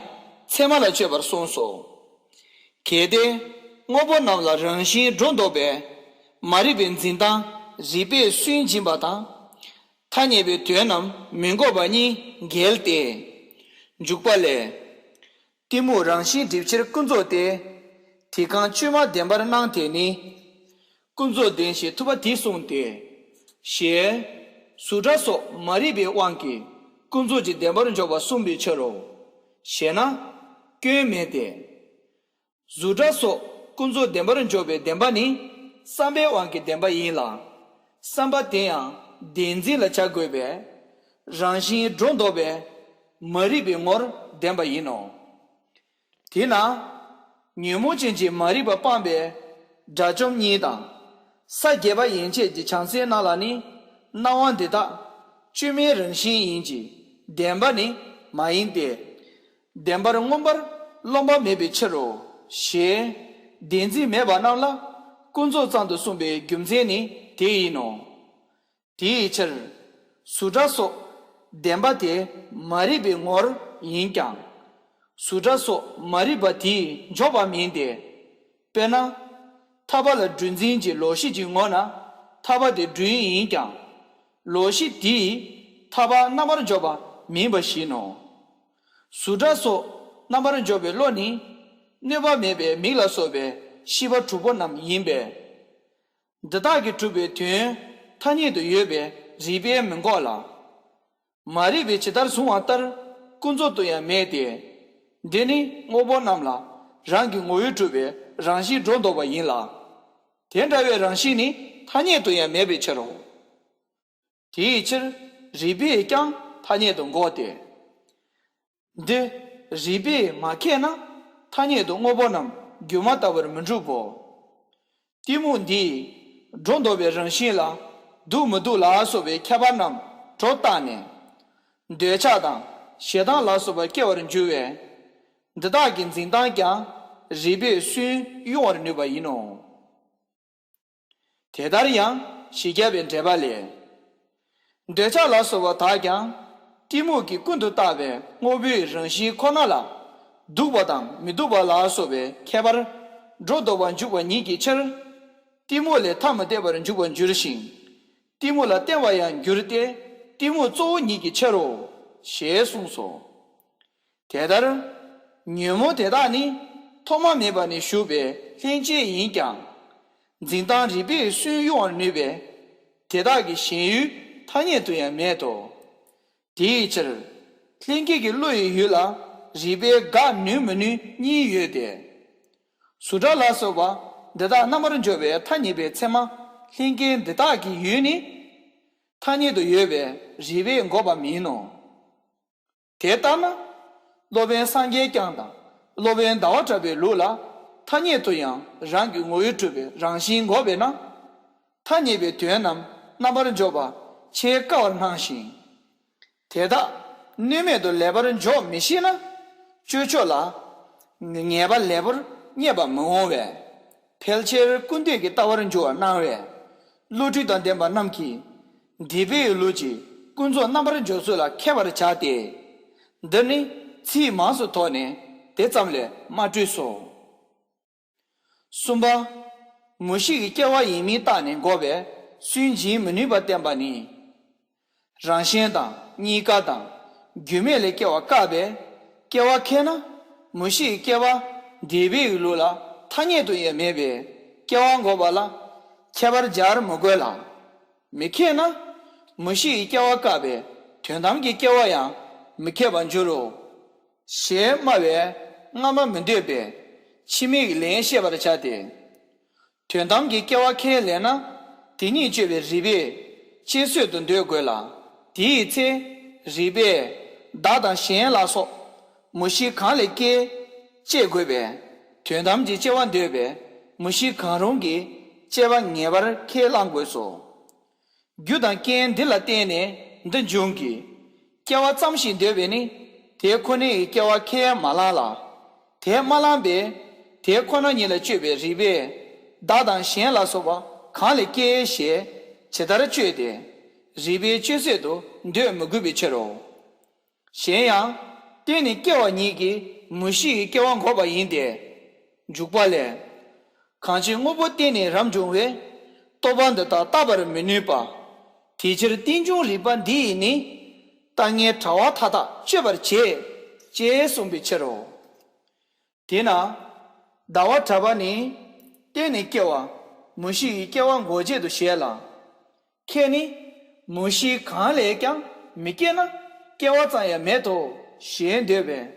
ཚད་མ་ལ་དཔྱོད་པར་གསུངས་སོ། གལ་ཏེ་དངོས་པོ་རྣམས་ལ་རང་བཞིན་སྒྲོ་འདོགས་པའི་མ་རིག་པའི་འཛིན་སྟངས་རིགས་པས་སུན་འབྱིན་པ་དང་། ཐ་སྙད་པའི་དོན་རྣམས་མི་འགོག་པ་གཉིས་འགལ་ཏེ། འཇུག་པ་ལས། གཏི་མུག་རང་བཞིན་སྒྲིབ་ཕྱིར་ཀུན་རྫོབ་སྟེ། དེ་གང་བཅོས་མ་བདེན་པར་སྣང་དེ་ནི། ཀུན་རྫོབ་བདེན་ཞེས་ཐུབ་པ་དེས་གསུངས་ཏེ། ཞེས། གཟུགས་སྒྲ་སོགས་མ་རིག་པའི་དབང་གིས་ཀུན་རྫོབ་ཀྱི་བདེན་པར་འཇོག་པ་གསུངས་པའི་ཕྱིར་རོ། ཞེ་ན། སྐྱོན་མེད་དེ། གཟུགས་སྒྲ་སོགས་ཀུན་རྫོབ་བདེན་པར་འཇོག་པའི་བདེན་པ་ནི་བསམ་པའི་དབང་གིས་བདེན་པ་ཡིན་ལ། བསམ་པ་དེ་ཡང་བདེན་འཛིན་ལ་བྱ་དགོས་པས། རང་བཞིན་སྒྲོ་འདོགས་པའི་མ་རིག་པའི་ངོར་བདེན་པ་ཡིན་ནོ། དེས་ན། ཉོན་མོངས་ཅན་གྱི་མ་རིག་པ་སྤངས་པའི་དགྲ་བཅོམ་གཉིས་དང་། ས་བརྒྱད་པ་ཡན་ཆད་ཀྱི་བྱང་སེམས་རྣམས་ལ་ནི་སྣང་བ་འདི་དག་བཅོས་མའི་རང་བཞིན་ཡིན་གྱི་བདེན་པ་ནི་མ་ཡིན་ཏེ། བདེན་པར་མངོན་པར་རློམ་པ་མེད་པའི་ཕྱིར་རོ། ཞེས་བདེན་འཛིན་མེད་པ་རྣམས་ལ་ཀུན་རྫོབ་ཙམ་དུ་གསུངས་པའི་རྒྱུ་མཚན་ནི་དེ་ཡིན་ནོ། དེའི་ཕྱིར། གཟུགས་སྒྲ་སོགས་བདེན་པ་དེ་མ་རིག་པའི་ངོར་ཡིན་ཀྱང་། གཟུགས་སྒྲ་སོགས་མ་རིག་པ་དེས་འཇོག་པ་མིན་ཏེ། དཔེར་ན། ཐར་པ་ལ་སྒྲུབ་འཛིན་གྱི་ལོག་ཤེས་ཀྱི་ངོ་ན་ཐར་པ་དེ་སྒྲུབ་ཡུལ་ཡིན་ཀྱང་། ལོག་ཤེས་དེས་ཐར་པ་རྣམ་པར་འཇོག་པ་མིན་པ་བཞིན་ནོ། གཟུགས་སྒྲ་སོགས་རྣམ་པར་འཇོག་པའི་བློ་ནི་གནོད་པ་མེད་པའི་མིག་ལ་སོགས་པའི་ཤེས་པ་དྲུག་པོ་རྣམས་ཡིན་པས། འདི་དག་གིས་གྲུབ་པའི་དོན་ཐ་སྙད་དུ་ཡོད་པས་རིགས་པས་མི་འགོག་ལ། མ་རིག་པས་ཇི་ལྟར་བཟུང་བ་ལྟར་ཀུན་རྫོབ་ཏུ་ཡང་མེད་དེ། འདི་ནི་དངོས་པོ་རྣམས་ལ་རང་གི་ངོ་བོས་གྲུབ་པའི་རང་བཞིན་སྒྲོ་འདོགས་པ་ཡིན་ལ། དེ་འདྲ་བའི་རང་བཞིན་ནི་ཐ་སྙད་དུ་ཡང་མེད་པའི་ཕྱིར་རོ། དེའི་ཕྱིར་རིགས་པས་ཀྱང་ཐ་སྙད་དུ་འགོག་སྟེ། འདི་རིགས་པས་མ་ཁེགས་ན་ཐ་སྙད་དུ་དངོས་པོ་རྣམས་སྒྱུ་མ་ལྟ་བུར་མི་འགྲུབ་བོ། གཏི་མུག་འདིས་སྒྲོ་འདོགས་པའི་རང་བཞིན་ལ་སྡུག་མི་སྡུག་ལ་སོགས་པའི་ཁྱད་པར་རྣམས་སྒྲོ་བཏགས་ནས། འདོད་ཆགས་དང་ཞེ་སྡང་ལ་སོགས་པ་སྐྱེ་བར་འགྱུར་བས། འདི་དག་གི་འཛིན་སྟངས་ཀྱང་རིགས་པས་སུན་དབྱུང་བར་ནུས་པ་ཡིན་ནོ། དེ་ལྟར་ཡང་བཞི་བརྒྱ་པའི་འགྲེལ་པ་ལས། འདོད་ཆགས་ལ་སོགས་པ་དག་ཀྱང་གཏི་མུག་གིས་ཀུན་ཏུ་བཏགས་པའི་དངོས་པོའི་རང་བཞིན་ཁོ་ན་ལ་སྡུག་པ་དང་མི་སྡུག་པ་ལ་སོགས་པའི་ཁྱད་པར་སྒྲོ་འདོགས་པར་འཇུག་པ་ཉིད་ཀྱི་ཕྱིར། གཏི་མུག་ལས་ཐ་མི་དད་པར་འཇུག་པར་འགྱུར་ཞིང་། གཏི་མུག་ལ་བརྟེན་པར་ཡང་འགྱུར་ཏེ་གཏི་མུག་གཙོ་བོ་ཉིད་ཀྱི་ཕྱིར་རོ། ཞེས་གསུངས་སོ། དེ་ལྟར། ཉོན་མོངས་དེ་དག་ནི་ཐོག་མ་མེད་པ་ནས་ཞུགས་པའི་ལྷན་སྐྱེས་ཡིན་ཀྱང་། འཛིན་སྟངས་རིགས་པས་སུན་དབྱུང་བར་ནུས་པས། དེ་དག་གི་ཞེན་ཡུལ་ཐ་སྙད་དུ་ཡང་མེད་དོ། དེའི་ཕྱིར། ལྷན་སྐྱེས་ཀྱི་བློ་ཡི་ཡུལ་ལ་རིགས་པས་དགག་ནུས་མི་ནུས་གཉིས་ཡོད་དེ། གཟུགས་སྒྲ་ལ་སོགས་པ་འདི་དག་རྣམ་པར་འཇོག་པའི་ཐ་སྙད་པའི་ཚད་མ་ལྷན་སྐྱེས་འདི་དག་གི་ཡུལ་ནི། ཐ་སྙད་དུ་ཡོད་པས་རིགས་པས་འགོག་པ་མིན་ནོ། དེ་ལྟར་ན། སློབ་དཔོན་སངས་རྒྱས་བསྐྱངས་དང་སློབ་དཔོན་ཟླ་བ་གྲགས་པའི་ལུགས་ལ་ཐ་སྙད་དུ་ཡང་རང་གི་ངོ་བོས་གྲུབ་པའི་རང་བཞིན་འགོག་པས་ན། ཐ་སྙད་པའི་དོན་རྣམས་རྣམ་པར་འཇོག་པ་ཆེས་དཀའ་བར་སྣང་ཞིང་། དེ་དག་གནོད་མེད་དུ་ལེགས་པར་འཇོག་མི་ཤེས་ན། སྤྱོད་ཕྱོགས་ལ་ངེས་པ་ལེགས་པར་རྙེད་པ་མི་འོང་བས། ཕལ་ཆེར་ཀུན་བཏུས་ཀྱི་ལྟ་བར་འགྱུར་བར་སྣང་བས། བློ་གྲོས་དང་ལྡན་པ་རྣམས་ཀྱིས། འདི་པའི་ལུགས་ཀྱིས་ཀུན་རྫོབ་རྣམ་པར་འཇོག་ཚུལ་ལ་མཁས་པར་བྱ་སྟེ། འདིར་ནི་ཚིག་མངས་སུ་ཐོགས་ནས་དེ་ཙམ་ལས་མ་སྤྲོས་སོ། གསུམ་པ། མུ་བཞི་གི་སྐྱེ་བ་ཡིན་མིན་བརྟགས་ནས་འགོག་པས་སུན་འབྱིན་མི་ནུས་པར་བསྟན་པ་ནི། རང་གཞན་དང་གཉིས་ཀ་དང་རྒྱུ་མེད་ལས་སྐྱེ་བ་བཀག་པས་སྐྱེ་བ་ཁེགས་ན། མུ་བཞི་ཡི་སྐྱེ་བ་འདས་པའི་ལུགས་ལ་ཐ་སྙད་དུ་ཡང་མེད་པས་སྐྱེ་བ་འགོག་པ་ལ་ཁྱད་པར་སྦྱར་མི་དགོས་ལ། མི་ཁེགས་ན། མུ་བཞི་ཡི་སྐྱེ་བ་བཀག་པས་དོན་དམ་གྱི་སྐྱེ་བ་ཡང་མི་ཁེགས་པར་འགྱུར་རོ། ཞེས་སྨྲ་བས་སྔ་མ་མི་འདོད་པས། ཕྱི་མའི་ལན་བཤད་པར་བྱ་སྟེ། དོན་དམ་གྱི་སྐྱེ་བ་ཁས་ལེན་ན། དེ་ཉིད་གཅོད་པའི་རིགས་པས་གཅོད་ཚོད་དུ་འདོད་དགོས་ལ། དེའི་ཚེ་རིགས་པས་བདག་དང་གཞན་ལ་སོགས་མུ་བཞི་གང་ལས་སྐྱེ་དཔྱད་དགོས་པས། དོན་དམ་གྱི་སྐྱེ་བ་འདོད་པས་མུ་བཞི་གང་རུང་གི་སྐྱེ་བ་ངེས་པར་ཁས་བླང་དགོས་སོ། རྒྱུ་དང་རྐྱེན་འདི་ལ་བརྟེན་ནས་འདི་འབྱུང་གི། སྐྱེ་བ་ཙམ་ཞིག་འདོད་པས་ནི་དེ་ཁོ་ནའི་སྐྱེ་བ་ཁས་མ་བླངས་ལ། དེ་མ་བླངས་པས་དེ་ཁོ་ན་ཉིད་ལ་དཔྱོད་པའི་རིགས་པས་བདག་དང་གཞན་ལ་སོགས་པ་གང་ལས་སྐྱེ་ཞེས་ཇི་ལྟར་དཔྱོད་དེ། རིགས་པས་དཔྱོད་ཚོད་དུ་འདོད་མི་དགོས་པའི་ཕྱིར་རོ། གཞན་ཡང་། རྟེན་ནི་སྐྱེ་བ་ཉིད་ཀྱིས་མུ་བཞི་ཡི་སྐྱེ་བ་འགོག་པ་ཡིན་ཏེ། འཇུག་པ་ལས། གང་ཕྱིར་དངོས་པོ་རྟེན་ནི་རབ་འབྱུང་བས། རྟོག་པ་འདི་དག་བརྟག་པར་མི་ནུས་པ། དེ་ཕྱིར་རྟེན་འབྱུང་རིགས་པ་འདི་ཡིས་ནི། ལྟ་ངན་དྲ་བ་མཐའ་དག་གཅོད་པར་བྱེད། ཅེས་གསུངས་པའི་ཕྱིར་རོ། དེས་ན། ཟླ་བ་གྲགས་པ་ནི། རྟེན་ནི་སྐྱེ་བ། མུ་བཞི་ཡི་སྐྱེ་བ་འགོག་བྱེད་དུ་བཞེད་ལ། ཁྱེད་ནི། མུ་བཞི་གང་ལས་ཀྱང་མི་སྐྱེ་ན། སྐྱེ་བ་ཙམ་ཡང་མེད་དོ། ཞེས་འདོད་པས།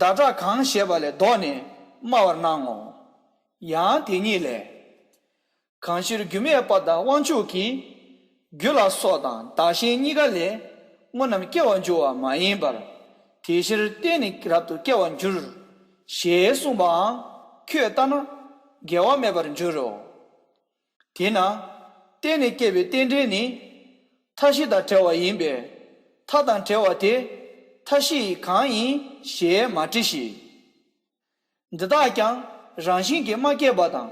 ཟླ་གྲགས་གང་ཞེས་པ་ལས་ལྡོག་ནས་སྨྲ་བར་སྣང་ངོ་། ཡང་དེ་ཉིད་ལས། གང་ཕྱིར་རྒྱུ་མེད་པ་དང་དབང་ཕྱུག་གིས། རྒྱུ་ལ་སོགས་དང་བདག་གཞན་གཉིས་ཀ་ལས། དངོས་རྣམས་སྐྱེ་བར་འགྱུར་བ་མ་ཡིན་པར། དེ་ཕྱིར་རྟེན་ནི་རབ་ཏུ་སྐྱེ་བར་འགྱུར། ཞེས་གསུངས་པའང་ཁྱོད་ལྟ་ན་འགལ་བ་མེད་པར་འགྱུར་རོ། དེས་ན། རྟེན་ནི་སྐྱེ་བའི་རྟེན་འབྲེལ་ནི། མཐའ་བཞི་དང་བྲལ་བ་ཡིན་པས། མཐའ་དང་བྲལ་བ་དེ། མཐའ་བཞི་ཡི་གང་ཡིན་ཞེས་མ་དྲི་ཞིག་འདི་དག་ཀྱང་རང་བཞིན་གྱིས་མ་སྐྱེས་པ་དང་།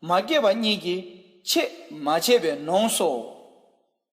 མ་སྐྱེས་པ་གཉིས་ཀྱིས་ཕྱེད་མ་བྱས་པས་ནོངས་སོ།